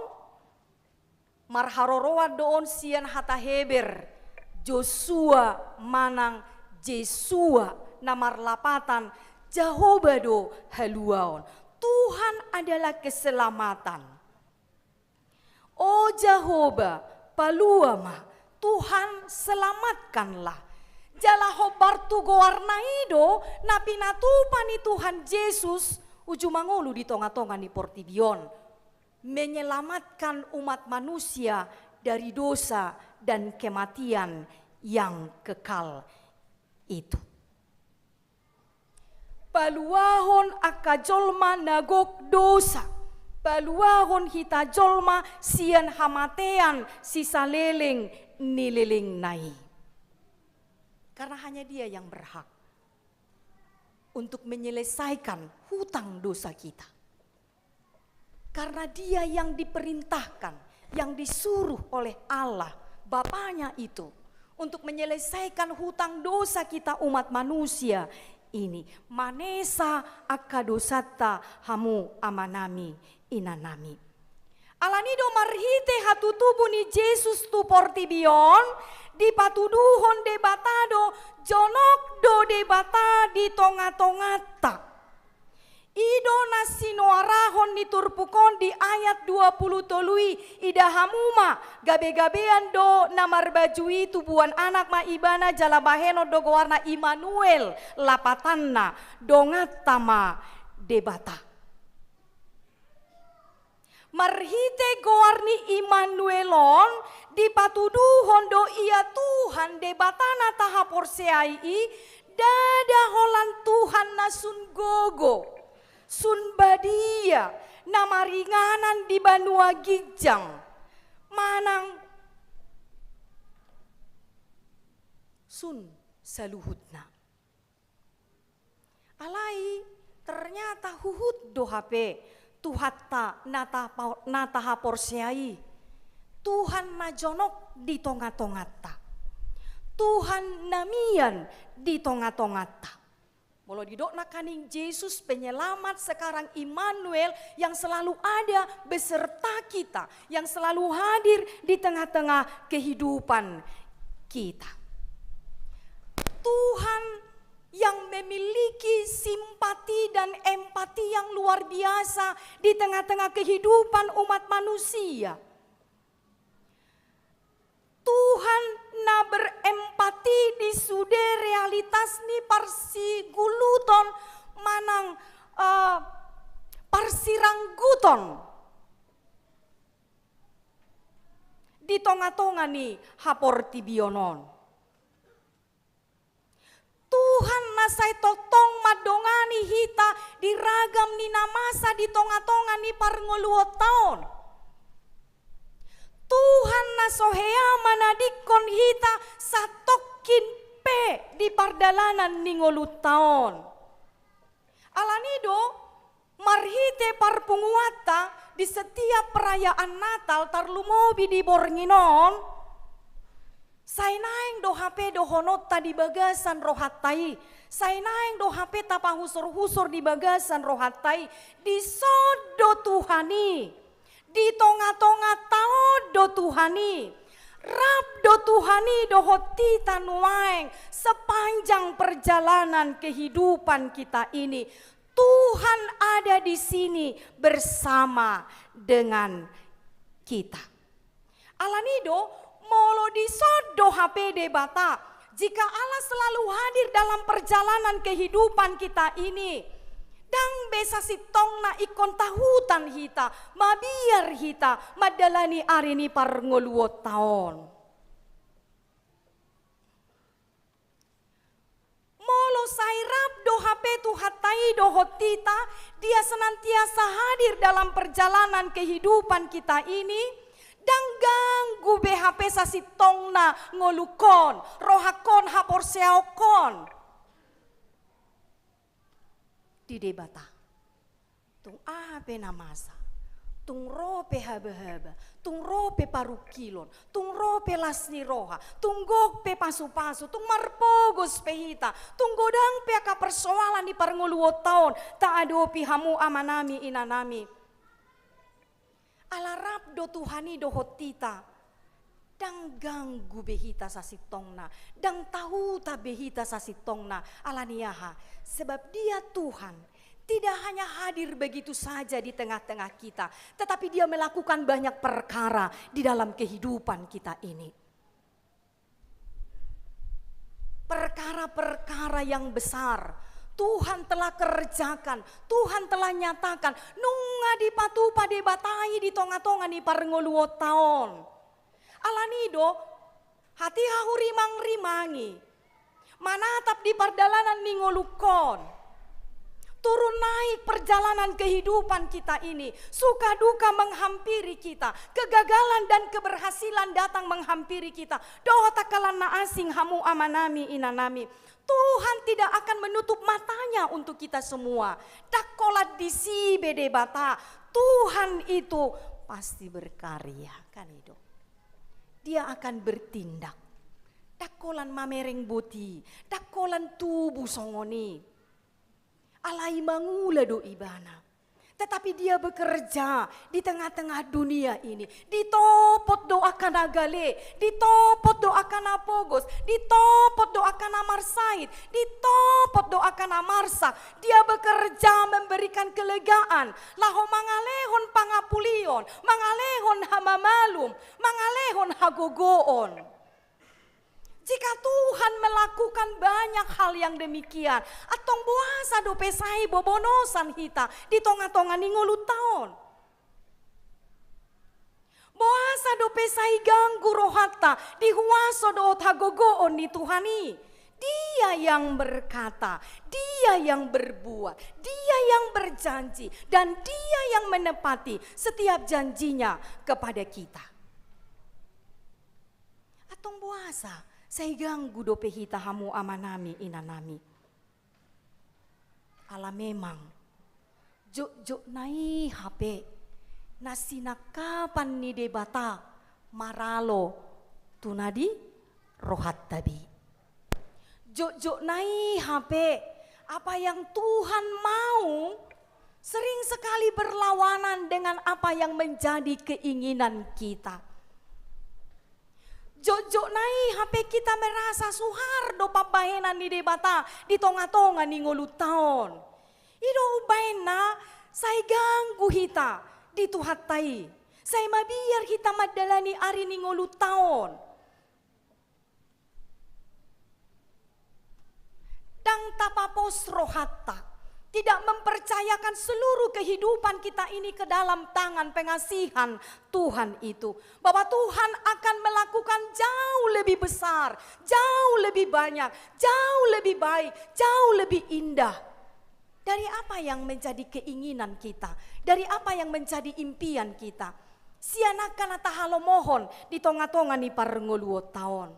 marharoroan do on sian hata Heber, Josua manang Jesua, na marlapatan Jahowa do haluaon. Tuhan adalah keselamatan. O Jahowa, palua ma, Tuhan, selamatkanlah. Jala hombar tu goarna i do na pinatupa ni Tuhan Jesus uju mangolu di tongatonga ni portibi on, menyelamatkan umat manusia dari dosa dan kematian yang kekal itu. Paluahon angka jolma na gok dosa, paluahon hita jolma sian hamatean sisaleleng ni lelengna i. Karena hanya Dia yang berhak untuk menyelesaikan hutang dosa kita. Karena Dia yang diperintahkan, yang disuruh oleh Allah, Bapanya itu, untuk menyelesaikan hutang dosa kita umat manusia ini. Manesa angka dosanta hamu amanami, inanami. Alani do marhite hatutubu ni Jesus tu portibi on, dipatuduhon Debata do, jonok do Debata di tongatonganta. I do na sinoarahon ni turpuk on di ayat dua pulu tolu i, ida hamu ma, gabegabean do na marbaju i, tubuan anak ma ibana jala bahenon do goarna Immanuel, lapatanna, donganta ma Debata. Marhite goar ni Immanuel on, dipatuduhon do ia Tuhan Debata na tahaporseai i, ndada holan Tuhan na sun gogo, sun badia, na maringanan di banua ginjang, manang sun saluhutna. Alai ternyata huhut do hape Tuhanta na ta-, na tahaporseai, Tuhan na jonok di tongatonganta, Tuhan na mian di tongatonganta. Molo didok nangkaning Jesus penyelamat, sekarang Immanuel yang selalu ada beserta kita, yang selalu hadir di tengah-tengah kehidupan kita. Tuhan yang memiliki simpati dan empati yang luar biasa di tengah-tengah kehidupan umat manusia. Tuhan na berempati di sude realitas ni parsiguluton manang, eh, parsirangguton di tongatonga ni haportibion on. Tuhan na sai tongtong mandongani hita di ragam ni na masa di tongatonga ni parngoluonta on. Tuhan na so hea manadingkon hita satongkin pe di pardalanan ni ngolunta on. Alani do, marhite parpunguanta di setiap perayaan Natal, tarlumobi di borngin on, sai naeng do hape dohononta di bagasan rohanta i, sai naeng do hape tapahusorhusor di bagasan rohanta i, dison do Tuhan i, di tongatonganta on do Tuhan i, rap do Tuhan i dohot hita nuaeng sepanjang perjalanan kehidupan kita ini. Tuhan ada di sini bersama dengan kita. Alani do, molo dison do hape Debata, jika Allah selalu hadir dalam perjalanan kehidupan kita ini, ndang be sasintongna ingkon tahutan hita, mabiar hita mandalani ari ni parngoluonta on. Molo sai rap do hape Tuhanta i dohot hita, Dia senantiasa hadir dalam perjalanan kehidupan kita ini, ndang ganggu be hape sasintongna ngolungkon, rohangkon, haporseaonkon di Debata. Tung aha pe na masa, tung ro pe habahaba, tung ro pe parungkilon, tung ro pe las ni roha, tung gok pe pasupasu, tung marpogos pe hita, tung godang pe angka persoalan di parngoluonta on taadopi, hamu amanami inanami. Ala rap do Tuhan i dohot hita, ndang ganggu be hita sasintongna, ndang tahutan be hita sasintongna. Alani aha? Sebab Dia Tuhan tidak hanya hadir begitu saja di tengah-tengah kita, tetapi Dia melakukan banyak perkara di dalam kehidupan kita ini. Perkara-perkara yang besar Tuhan telah kerjakan, Tuhan telah nyatakan, nunga dipatupa Debata i di tonga-tonga ni parngoluonta on. Alani do, hatiha hurimang-rimangi, manatap di pardalanan ni ngolungkon. Turun naik perjalanan kehidupan kita ini, suka duka menghampiri kita, kegagalan dan keberhasilan datang menghampiri kita. Dohot angka na asing, hamu amanami inanami, Tuhan tidak akan menutup mata-Nya untuk kita semua. Ndang holan disi be Debata, Tuhan itu pasti berkarya, kan i do. Dia akan bertindak. Ndang holan mamereng boti, ndang holan tubu songon i. Alai mangula do Ibana. Tetapi Dia bekerja di tengah-tengah dunia ini. Ditopot do angka na gale, ditopot do angka na pogos, ditopot do angka na marsahit, ditopot do angka na marsak. Dia bekerja memberikan kelegaan, laho mangalehon pangapulion, mangalehon hamamalum, mangalehon hagogoon. Jika Tuhan melakukan banyak hal yang demikian, antong boasa dope sai bobonosan hita di tonga-tonga ni ngolunta on? Boasa dope sai ganggu rohanta di huaso dohot hagogoon ni Tuhan i? Dia yang berkata, Dia yang berbuat, Dia yang berjanji, dan Dia yang menepati setiap janji-Nya kepada kita. Antong boasa sai ganggu dope hita, hamu amanami inanami? Ala memang jotjotna i hape na sinangkapan ni Debata maralo tu na di rohanta be. Jotjotna i hape, apa yang Tuhan mau sering sekali berlawanan dengan apa yang menjadi keinginan kita. Jotjotna i hape kita merasa suhar do pambahenan ni Debata di tonga-tonga ni ngolunta on. I do umbahen na sai ganggu hita di Tuhanta i, sai mabiar hita mandalani ari ni ngolunta on. Ndang tapapos rohanta, tidak mempercayakan seluruh kehidupan kita ini ke dalam tangan pengasihan Tuhan itu, bahwa Tuhan akan melakukan jauh lebih besar, jauh lebih banyak, jauh lebih baik, jauh lebih indah dari apa yang menjadi keinginan kita, dari apa yang menjadi impian kita. Sian angka na tahalomohon di tonga-tonga ni parngoluonta on.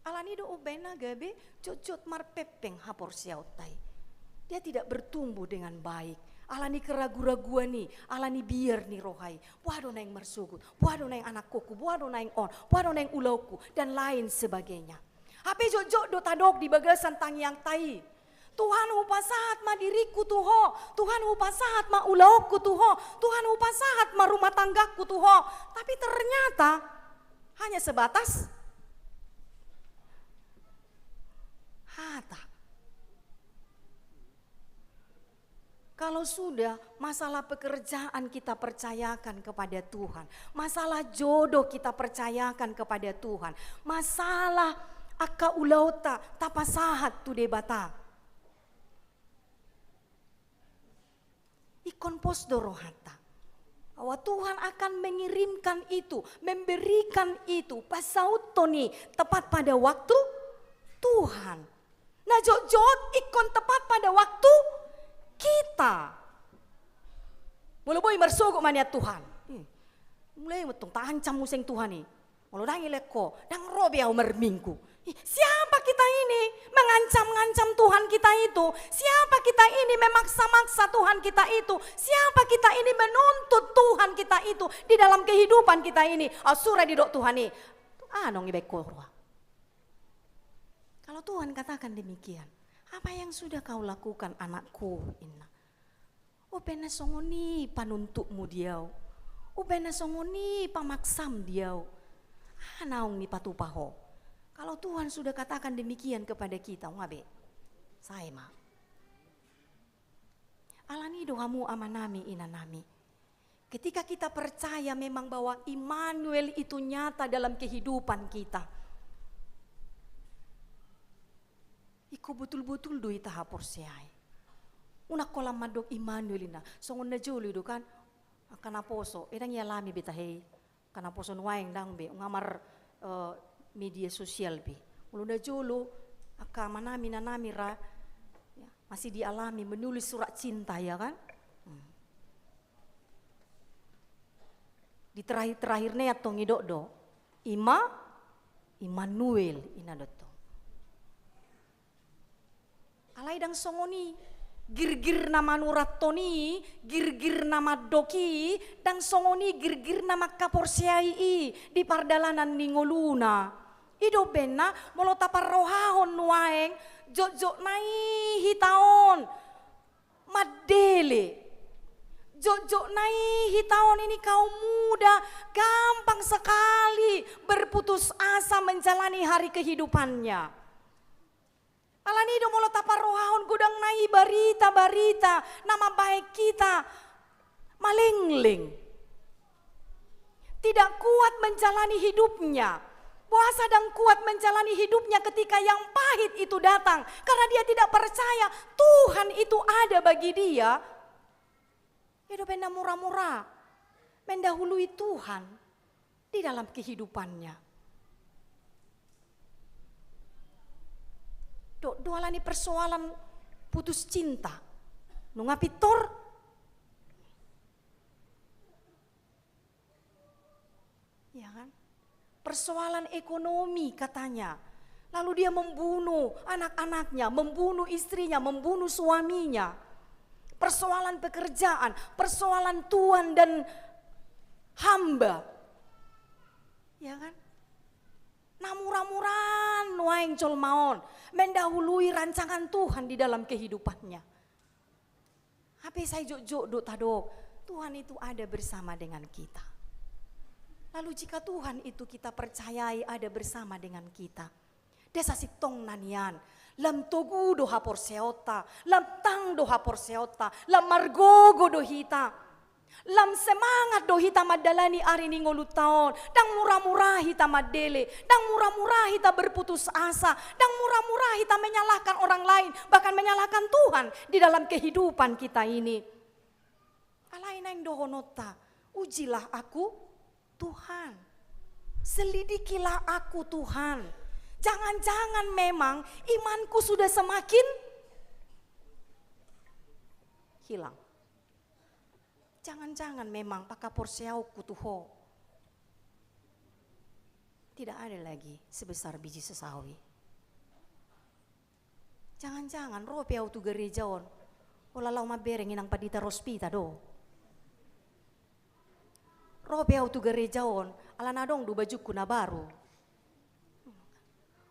Alani do umbahen na gabe jotjot marpengpeng haporseaonta i. Dia tidak bertumbuh dengan baik. Alani keragu-raguan i, alani biar ni roha i. Boha do naeng marsogot, boha do naeng anakkonku, boha do naeng on, boha do naeng ulaonku, dan lain sebagainya. Hape jotjot do tadok di bagasan tangiangta i. Tuhan, hupasahat ma diringku tu Ho, Tuhan, hupasahat ma ulaonku tu Ho, Tuhan, hupasahat ma rumah tanggaku tu Ho. Tapi ternyata hanya sebatas hata. Kalau sudah masalah pekerjaan kita percayakan kepada Tuhan, masalah jodoh kita percayakan kepada Tuhan, masalah angka ulaonta tapasahat tu Debata. Ingkon pos do rohanta bahwa Tuhan akan mengirimkan itu, memberikan itu, pasauthon i tepat pada waktu Tuhan. Na jotjot ingkon tepat pada waktu kita. Molo boi marsogot ma nian Tuhan. Hmm. Mulai ma tong taancam muse Tuhan i. Molo ndang dilehon ho, ndang ro be ahu marminggu. Ih, siapa kita ini mengancam-ngancam Tuhan kita itu? Siapa kita ini memaksa-maksa Tuhan kita itu? Siapa kita ini menuntut Tuhan kita itu di dalam kehidupan kita ini? Oh, sura didok Tuhan i. Aha naung dibaen ho roha? Kalau Tuhan katakan demikian, apa yang sudah kau lakukan, anakku, inna? Umbahen na songon i panuntutmu di ahu. Umbahen na songon i pamaksam di ahu. Aha naung dipatupa ho? Kalau Tuhan sudah katakan demikian kepada kita, nga be? Sae ma. Alani do hamu amanami, inanami. Ketika kita percaya memang bahwa Immanuel itu nyata dalam kehidupan kita. Ingkon botul-botul do hita haporseai. Unang holan mandok Immanuel inna. Songon na jolo i do kan. Angka naposo, ndang dialami be tahe i. Angka naposo nuaeng ndang be. Nunga mar, eh, media sosial be. Molo na jolo, angka amanami, inanami ra. Ya, masih dialami menulis surat cinta, ya kan? Hmm. Di terakhir-terakhir na i antong didok do. Imma, Immanuel, inna do tong. Alai ndang songon i girgir na manurathon i, girgir na mandok i, ndang songon i girgir na mangkaporseai i di pardalanan ni ngoluna. I do umbahen na molo taparrohahon nuaeng, jotjot nai hita on mandele. Jotjot nai hita on ini kaum muda gampang sekali berputus asa menjalani hari kehidupannya. Alani do molo taparrohahon godang nai barita-barita na mambahen hita malengleng. Tidak kuat menjalani hidupnya. Boasa ndang kuat menjalani hidupnya ketika yang pahit itu datang? Karena dia tidak percaya Tuhan itu ada bagi dia. I do umbahen na mura-mura mendahului Tuhan di dalam kehidupannya. Dok do alani persoalan putus cinta. Nunga pintor. Ya kan? Persoalan ekonomi katanya. Lalu dia membunuh anak-anaknya, membunuh istrinya, membunuh suaminya. Persoalan pekerjaan, persoalan tuan dan hamba. Ya kan? Na mura-mura nuaeng jolma on mendahului rancangan Tuhan di dalam kehidupannya. Hape sai jotjot do tadok, Tuhan itu ada bersama dengan kita. Lalu jika Tuhan itu kita percayai ada bersama dengan kita, ndang sasintongna nian, lam togu do haporseaonta, lam tang do haporseaonta, lam margogo do hita, lam semangat do hita mandalani ari ni ngolunta on, ndang mura-mura hita mandele, ndang mura-mura hita berputus asa, ndang mura-mura hita menyalahkan orang lain, bahkan menyalahkan Tuhan di dalam kehidupan kita ini. Alai naeng dohononta, ujilah aku, Tuhan. Selidikilah aku, Tuhan. Jangan-jangan memang imanku sudah semakin hilang. Jangan-jangan memang pangkaporseaonku tu Ho tidak ada lagi sebesar biji sesawi. Jangan-jangan ro pe ahu tu gareja on, holan laho mambereng inang pandita Rospita do. Ro pe ahu tu gareja on, alana adong do bajungku na baru.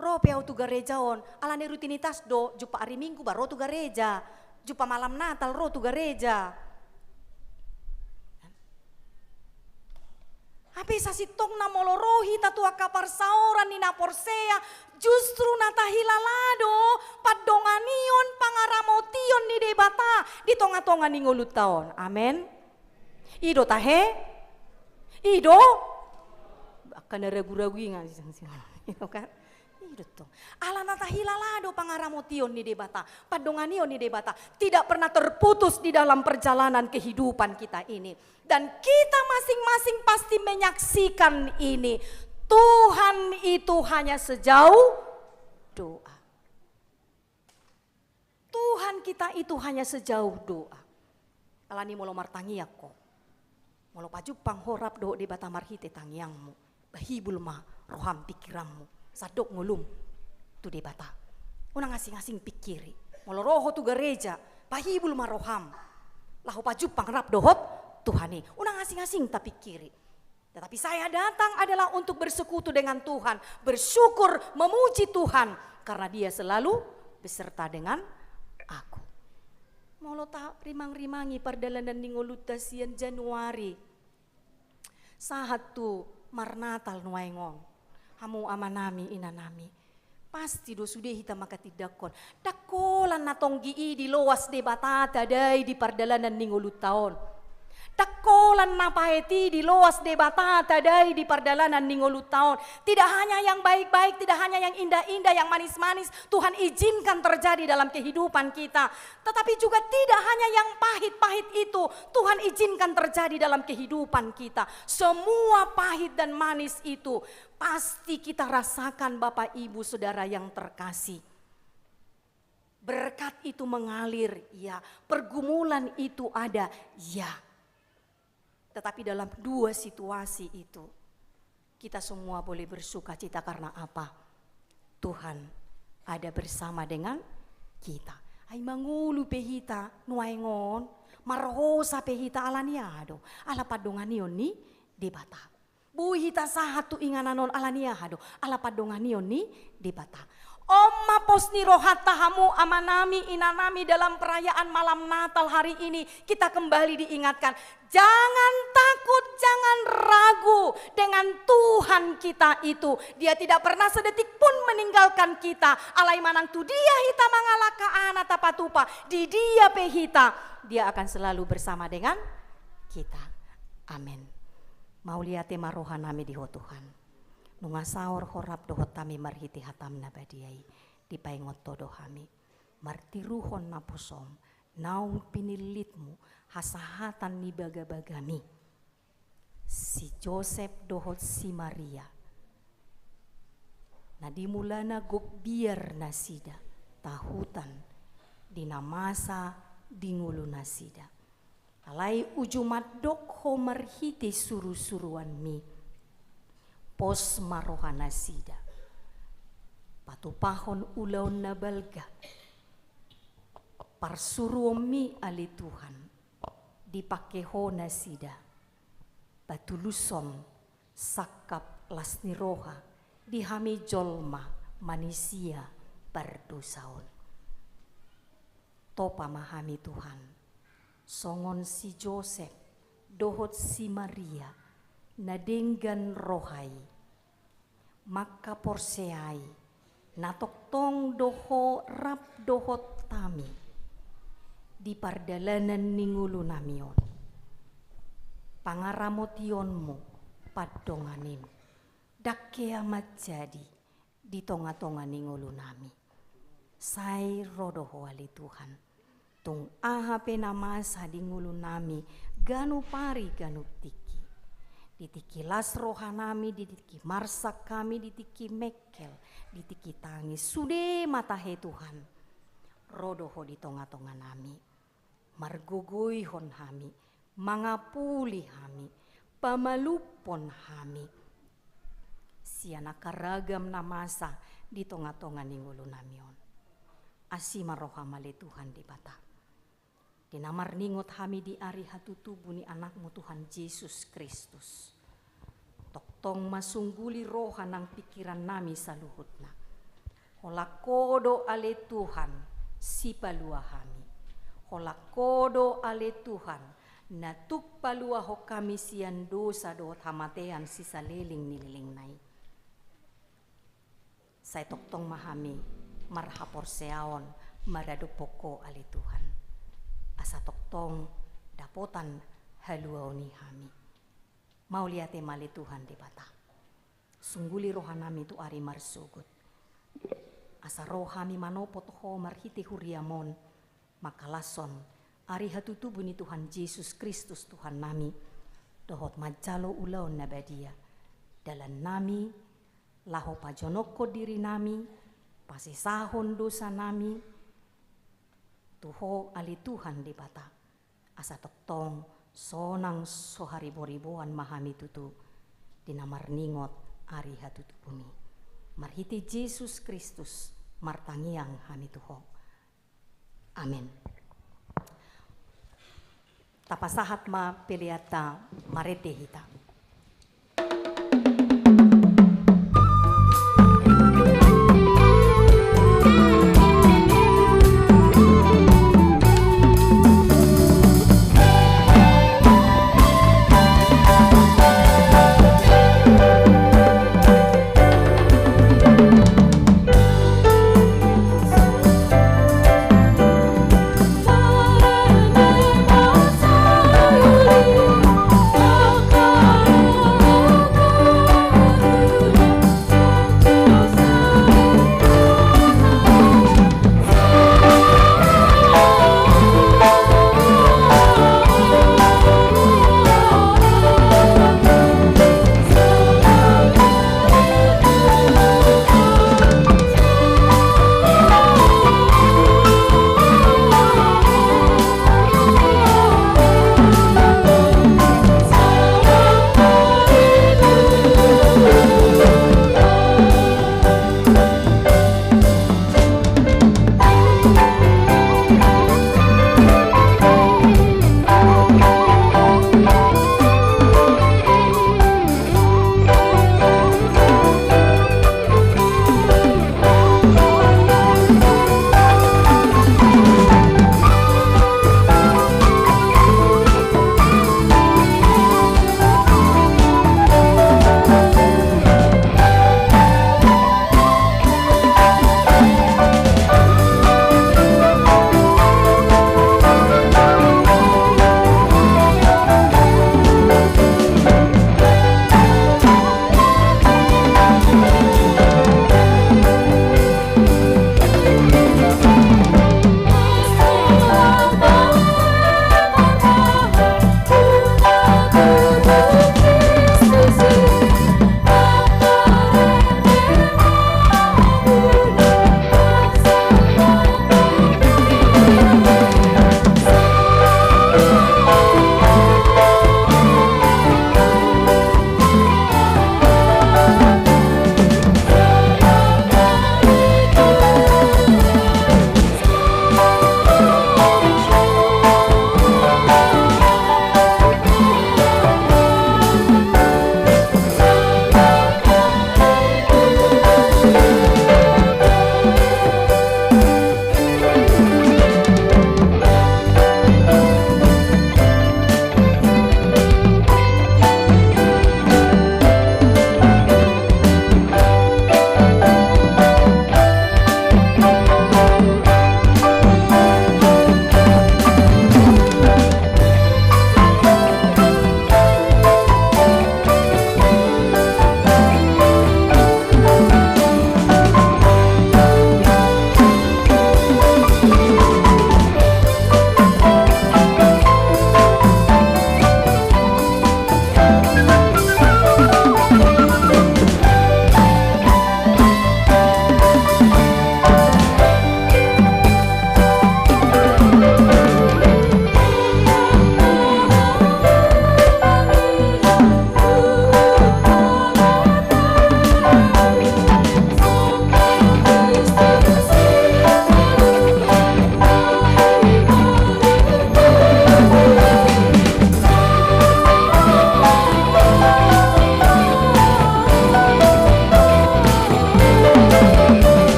Ro pe ahu tu gareja on, alani rutinitas do, jumpa ari Minggu ba ro tu gareja, jumpa malam Natal ro tu gareja. Hape sasintongna molo ro hita tu angka parsaoran ni na porsea, justru na tahilala do pandonganion, pangaramotion ni Debata di tonga-tonga ni ngolunta on. Amen. I do tahe? I do? Angka na ragu-ragu i nga, i do kan? I do tong. Ala na tahilala do pangaramotion ni Debata, pandonganion ni Debata, tidak pernah terputus di dalam perjalanan kehidupan kita ini. Dan kita masing-masing pasti menyaksikan ini. Tuhan itu hanya sejauh doa. Tuhan kita itu hanya sejauh doa. Alani molo martangiang ho, molo pajumpang ho rap dohot Debata marhite tangiangmu, bahibul ma roham, pikiranmu, sandok ngolum tu Debata. Unang asing-asing pikiri. Molo ro ho tu gareja, bahibul ma roham laho pajumpang rap dohot Tuhan i. Unang asing-asing tapikiri. Tetapi saya datang adalah untuk bersekutu dengan Tuhan, bersyukur, memuji Tuhan, karena Dia selalu beserta dengan aku. Molo tarimang-rimangi pardalanan ni ngolunta sian Januari sahat tu marnatal nuaeng on, hamu amanami, inanami, pasti do sude hita manghatindanghon. Ndang holan na tonggi i diloas Debata tadai di pardalanan ni ngolunta on. Ndang holan na paet i diloas Debata tadai di pardalanan ni ngolunta on. Tidak hanya yang baik-baik, tidak hanya yang indah-indah, yang manis-manis Tuhan izinkan terjadi dalam kehidupan kita. Tetapi juga tidak hanya yang pahit-pahit itu Tuhan izinkan terjadi dalam kehidupan kita. Semua pahit dan manis itu pasti kita rasakan, Bapak, Ibu, Saudara yang terkasih. Berkat itu mengalir, ya. Pergumulan itu ada, ya. Tetapi dalam dua situasi itu, kita semua boleh bersukacita. Karena apa? Tuhan ada bersama dengan kita. Ai mangolu pe hita nuaeng on, marhosa pe hita, alani aha do? Ala pandonganion ni Debata. Boi hita sahat tu inganan on, alani aha do? Ala pandonganion ni Debata. On ma pos ni rohanta, hamu amanami, inanami, dalam perayaan malam Natal hari ini kita kembali diingatkan, jangan takut, jangan ragu dengan Tuhan kita itu. Dia tidak pernah sedetik pun meninggalkan kita. Alai manang tu Dia hita mangalangka, tapatupa, di Dia pe hita, Dia akan selalu bersama dengan kita. Amin. Mauliate ma rohanami di Ho Tuhan. Nunga saor Ho rap dohot hami marhite hataM na badia i, dipaingot Ho do hami martiruhon naposoM, naung pinillitMu hasahatan ni bagabagaMi, si Josep dohot si Maria, na di mulana gok biar nasida, tahutan di na masa di ngolu nasida. Alai uju mandok Ho marhite surusuruanMi, pos ma roha nasida, patupahon ulaon na balga. ParsuruonMi, ale Tuhan, dipangke Ho nasida patulushon sangkap las ni roha di hami jolma manisia pardosa on. Topa ma hami, Tuhan, songon si Josep dohot si Maria na denggan roha i, mangkaporseai na tongtong do Ho rap dohot hami di pardalanan ni ngolunami on. PangaramotionMu, pandonganiM, ndang hea manjadi di tongatonga ni ngolunami. Sai ro do Ho, ale Tuhan. Tung aha pe na masa di ngolunami, ganup ari ganup tingki, di tingki las rohanami, di tingki marsak hami, di tingki mengkel, di tingki tangis, sude ma tahe, Tuhan, ro do Ho di tongatonganami, margogoihon hami, mangapuli hami, pamalumhon hami sian angka ragam na masa di tongatonga ni ngolunami on. Asi ma rohaM, ale Tuhan Debata, di na marningot hami di ari hatutubu ni AnakMu, Tuhan Jesus Kristus. Tongtong ma sungguli roha nang pingkirannami saluhutna. Holan Ho do, ale Tuhan, sipalua hami. Holan Ho do, ale Tuhan, na tuk paluahon hami sian dosa dohot hamatean sisaleleng ni lelengna i. Sai tongtong ma hami marhaporseaon maradophon Ho ale Tuhan, asa tongtong dapotan haluaon i hami. Mauliate ma ale Tuhan Debata. Sungguli rohanami tu ari marsogot, asa ro hami manopot Ho marhite huriam on, mangkalashon ari hatutubu ni Tuhan Jesus Kristus Tuhannami, dohot manjalo ulaon na badia dalannami, laho pajonokhon dirinami, pasesahon dosanami tu Ho ale Tuhan Debata, asa tongtong sonang so hariboriboan ma hami tutu di na marningot ari hatutubumi. Marhite Jesus Kristus martangiang hami tu Ho. Amen. Tapasahat ma peleanta, marende hita.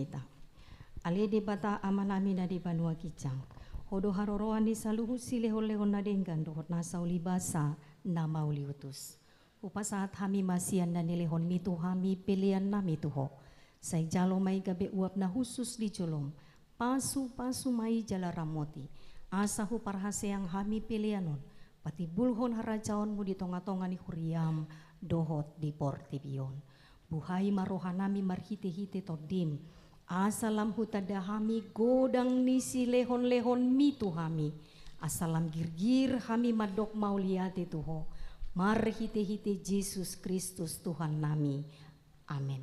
hita. Ale Debata Amanami na di banua ginjang, Ho do haroroan ni saluhut silehonlehon na denggan dohot nasa ulibasa na mauliutus. Hupasahat hami ma sian na nilehonMi tu hami peleannami tu Ho. Sai jalo ma i gabe uap na hushus di jolom. Pasupasu ma i jala ramoti, asa huparhaseang hami pelean on patimbulhon harajaonMu di tongatonga ni huriaM dohot di portibi on. Buhai ma rohanami marhitehite TondiM, asa lam hutanda hami godang ni silehonlehonMi tu hami, asa lam girgir hami mandok mauliate tu Ho, marhitehite Jesus Kristus Tuhannami. Amen.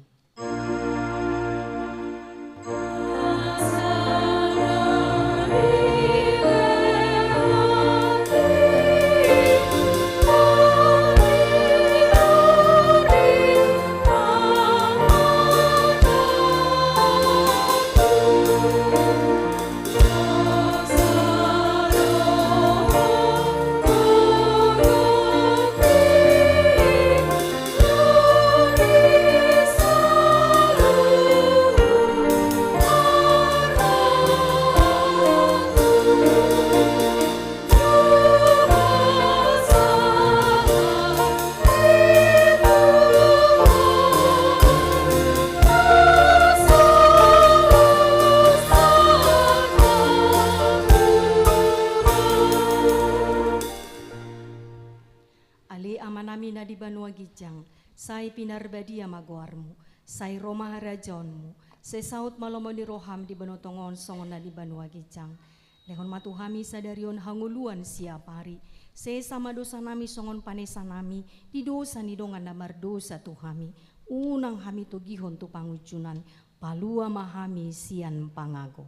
Ale Amanami na di banua ginjang, sai pinarbadia ma goarMu, sai ro ma harajaonMu, sai saut ma lomo ni rohaM di banua tonga on songon na di banua ginjang. Lehon ma tu hami sadari on hangoluan siapari. Sesa ma dosanami songon panesanami di dosa ni dongan na mardosa tu hami. Unang hami togihon tu pangunjunan. Palua ma hami sian pangago.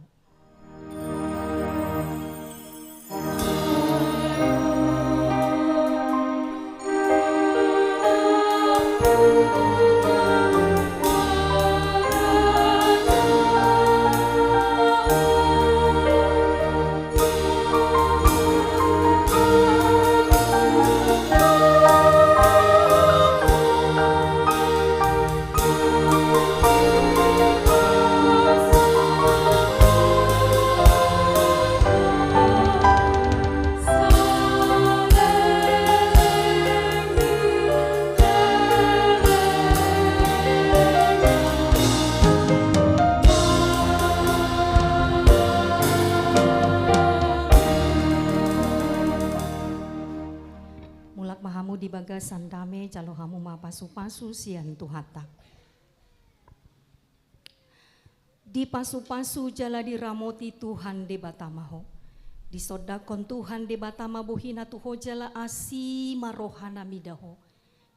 Mulak ma hamu di bagasan dame, jalo hamu ma pasupasu sian Tuhanta. Dipasupasu jala diramoti Tuhan Debata ma ho. Disondangkon Tuhan Debata ma bohina tu ho jala asi ma rohana mida ho.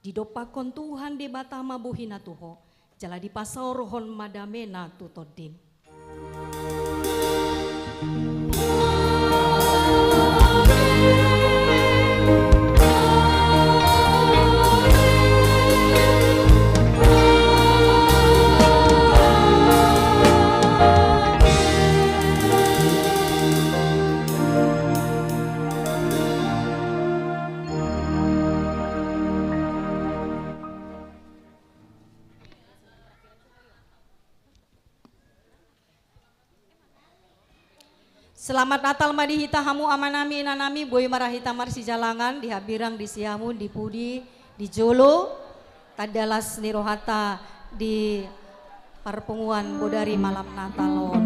Didompakkon Tuhan Debata ma bohina tu ho, jala dipasaorhon ma damena tu tondim. Selamat Natal ma di hita hamu amanami inanami, boi ma ra hita marsijalangan di hambirang, di siamun, di pudi, di jolo, tanda las ni rohanta di parpunguan bodari malam Natal on.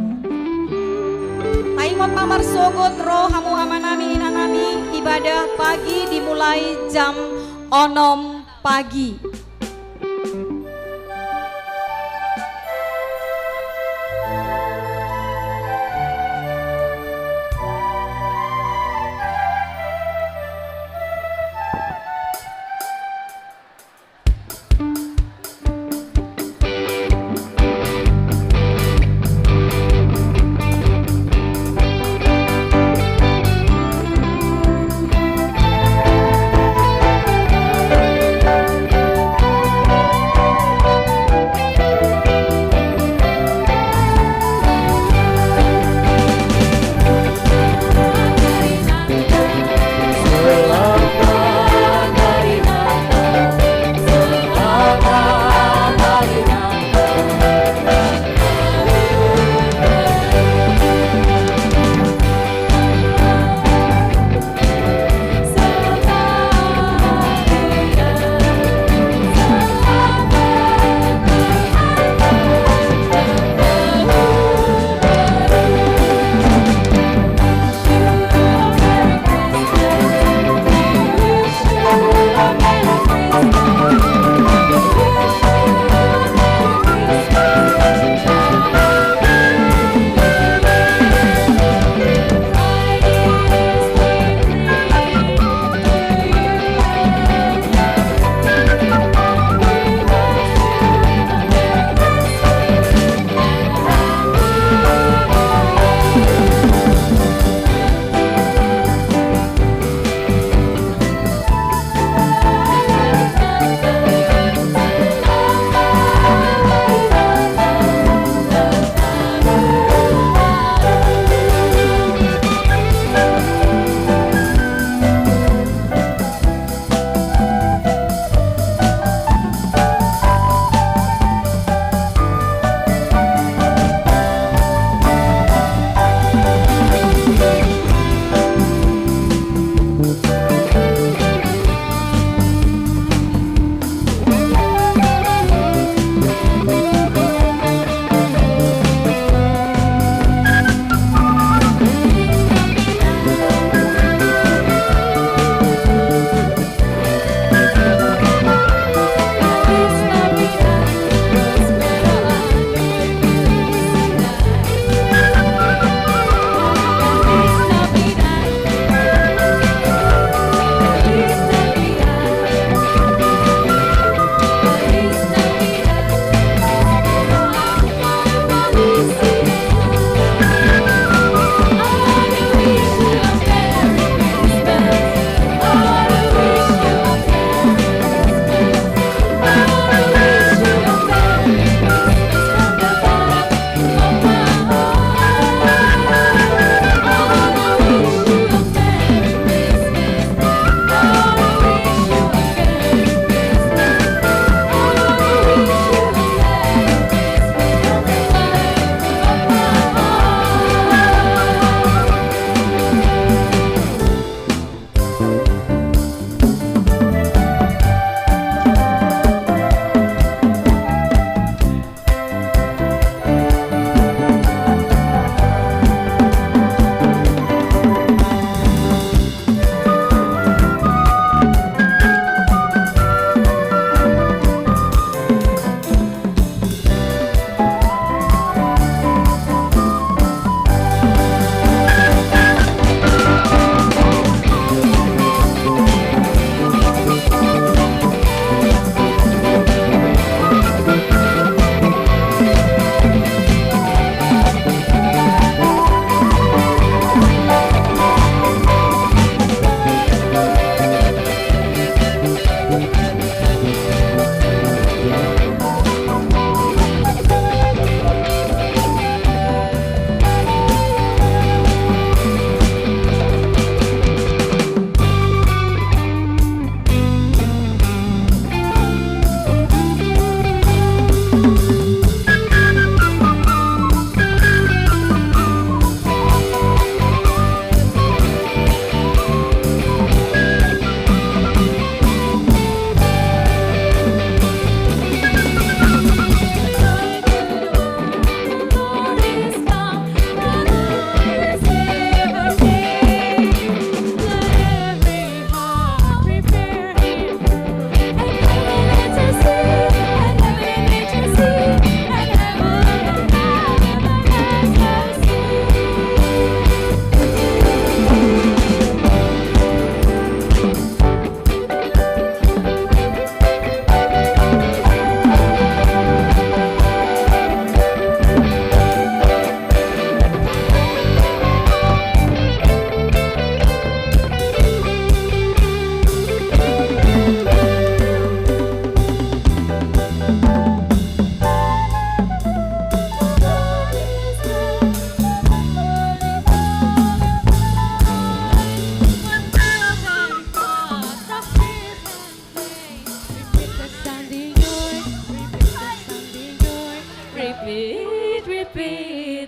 Taingot ma marsogot ro hamu amanami inanami, ibadah pagi dimulai jam onom pagi.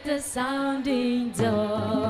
The sounding door.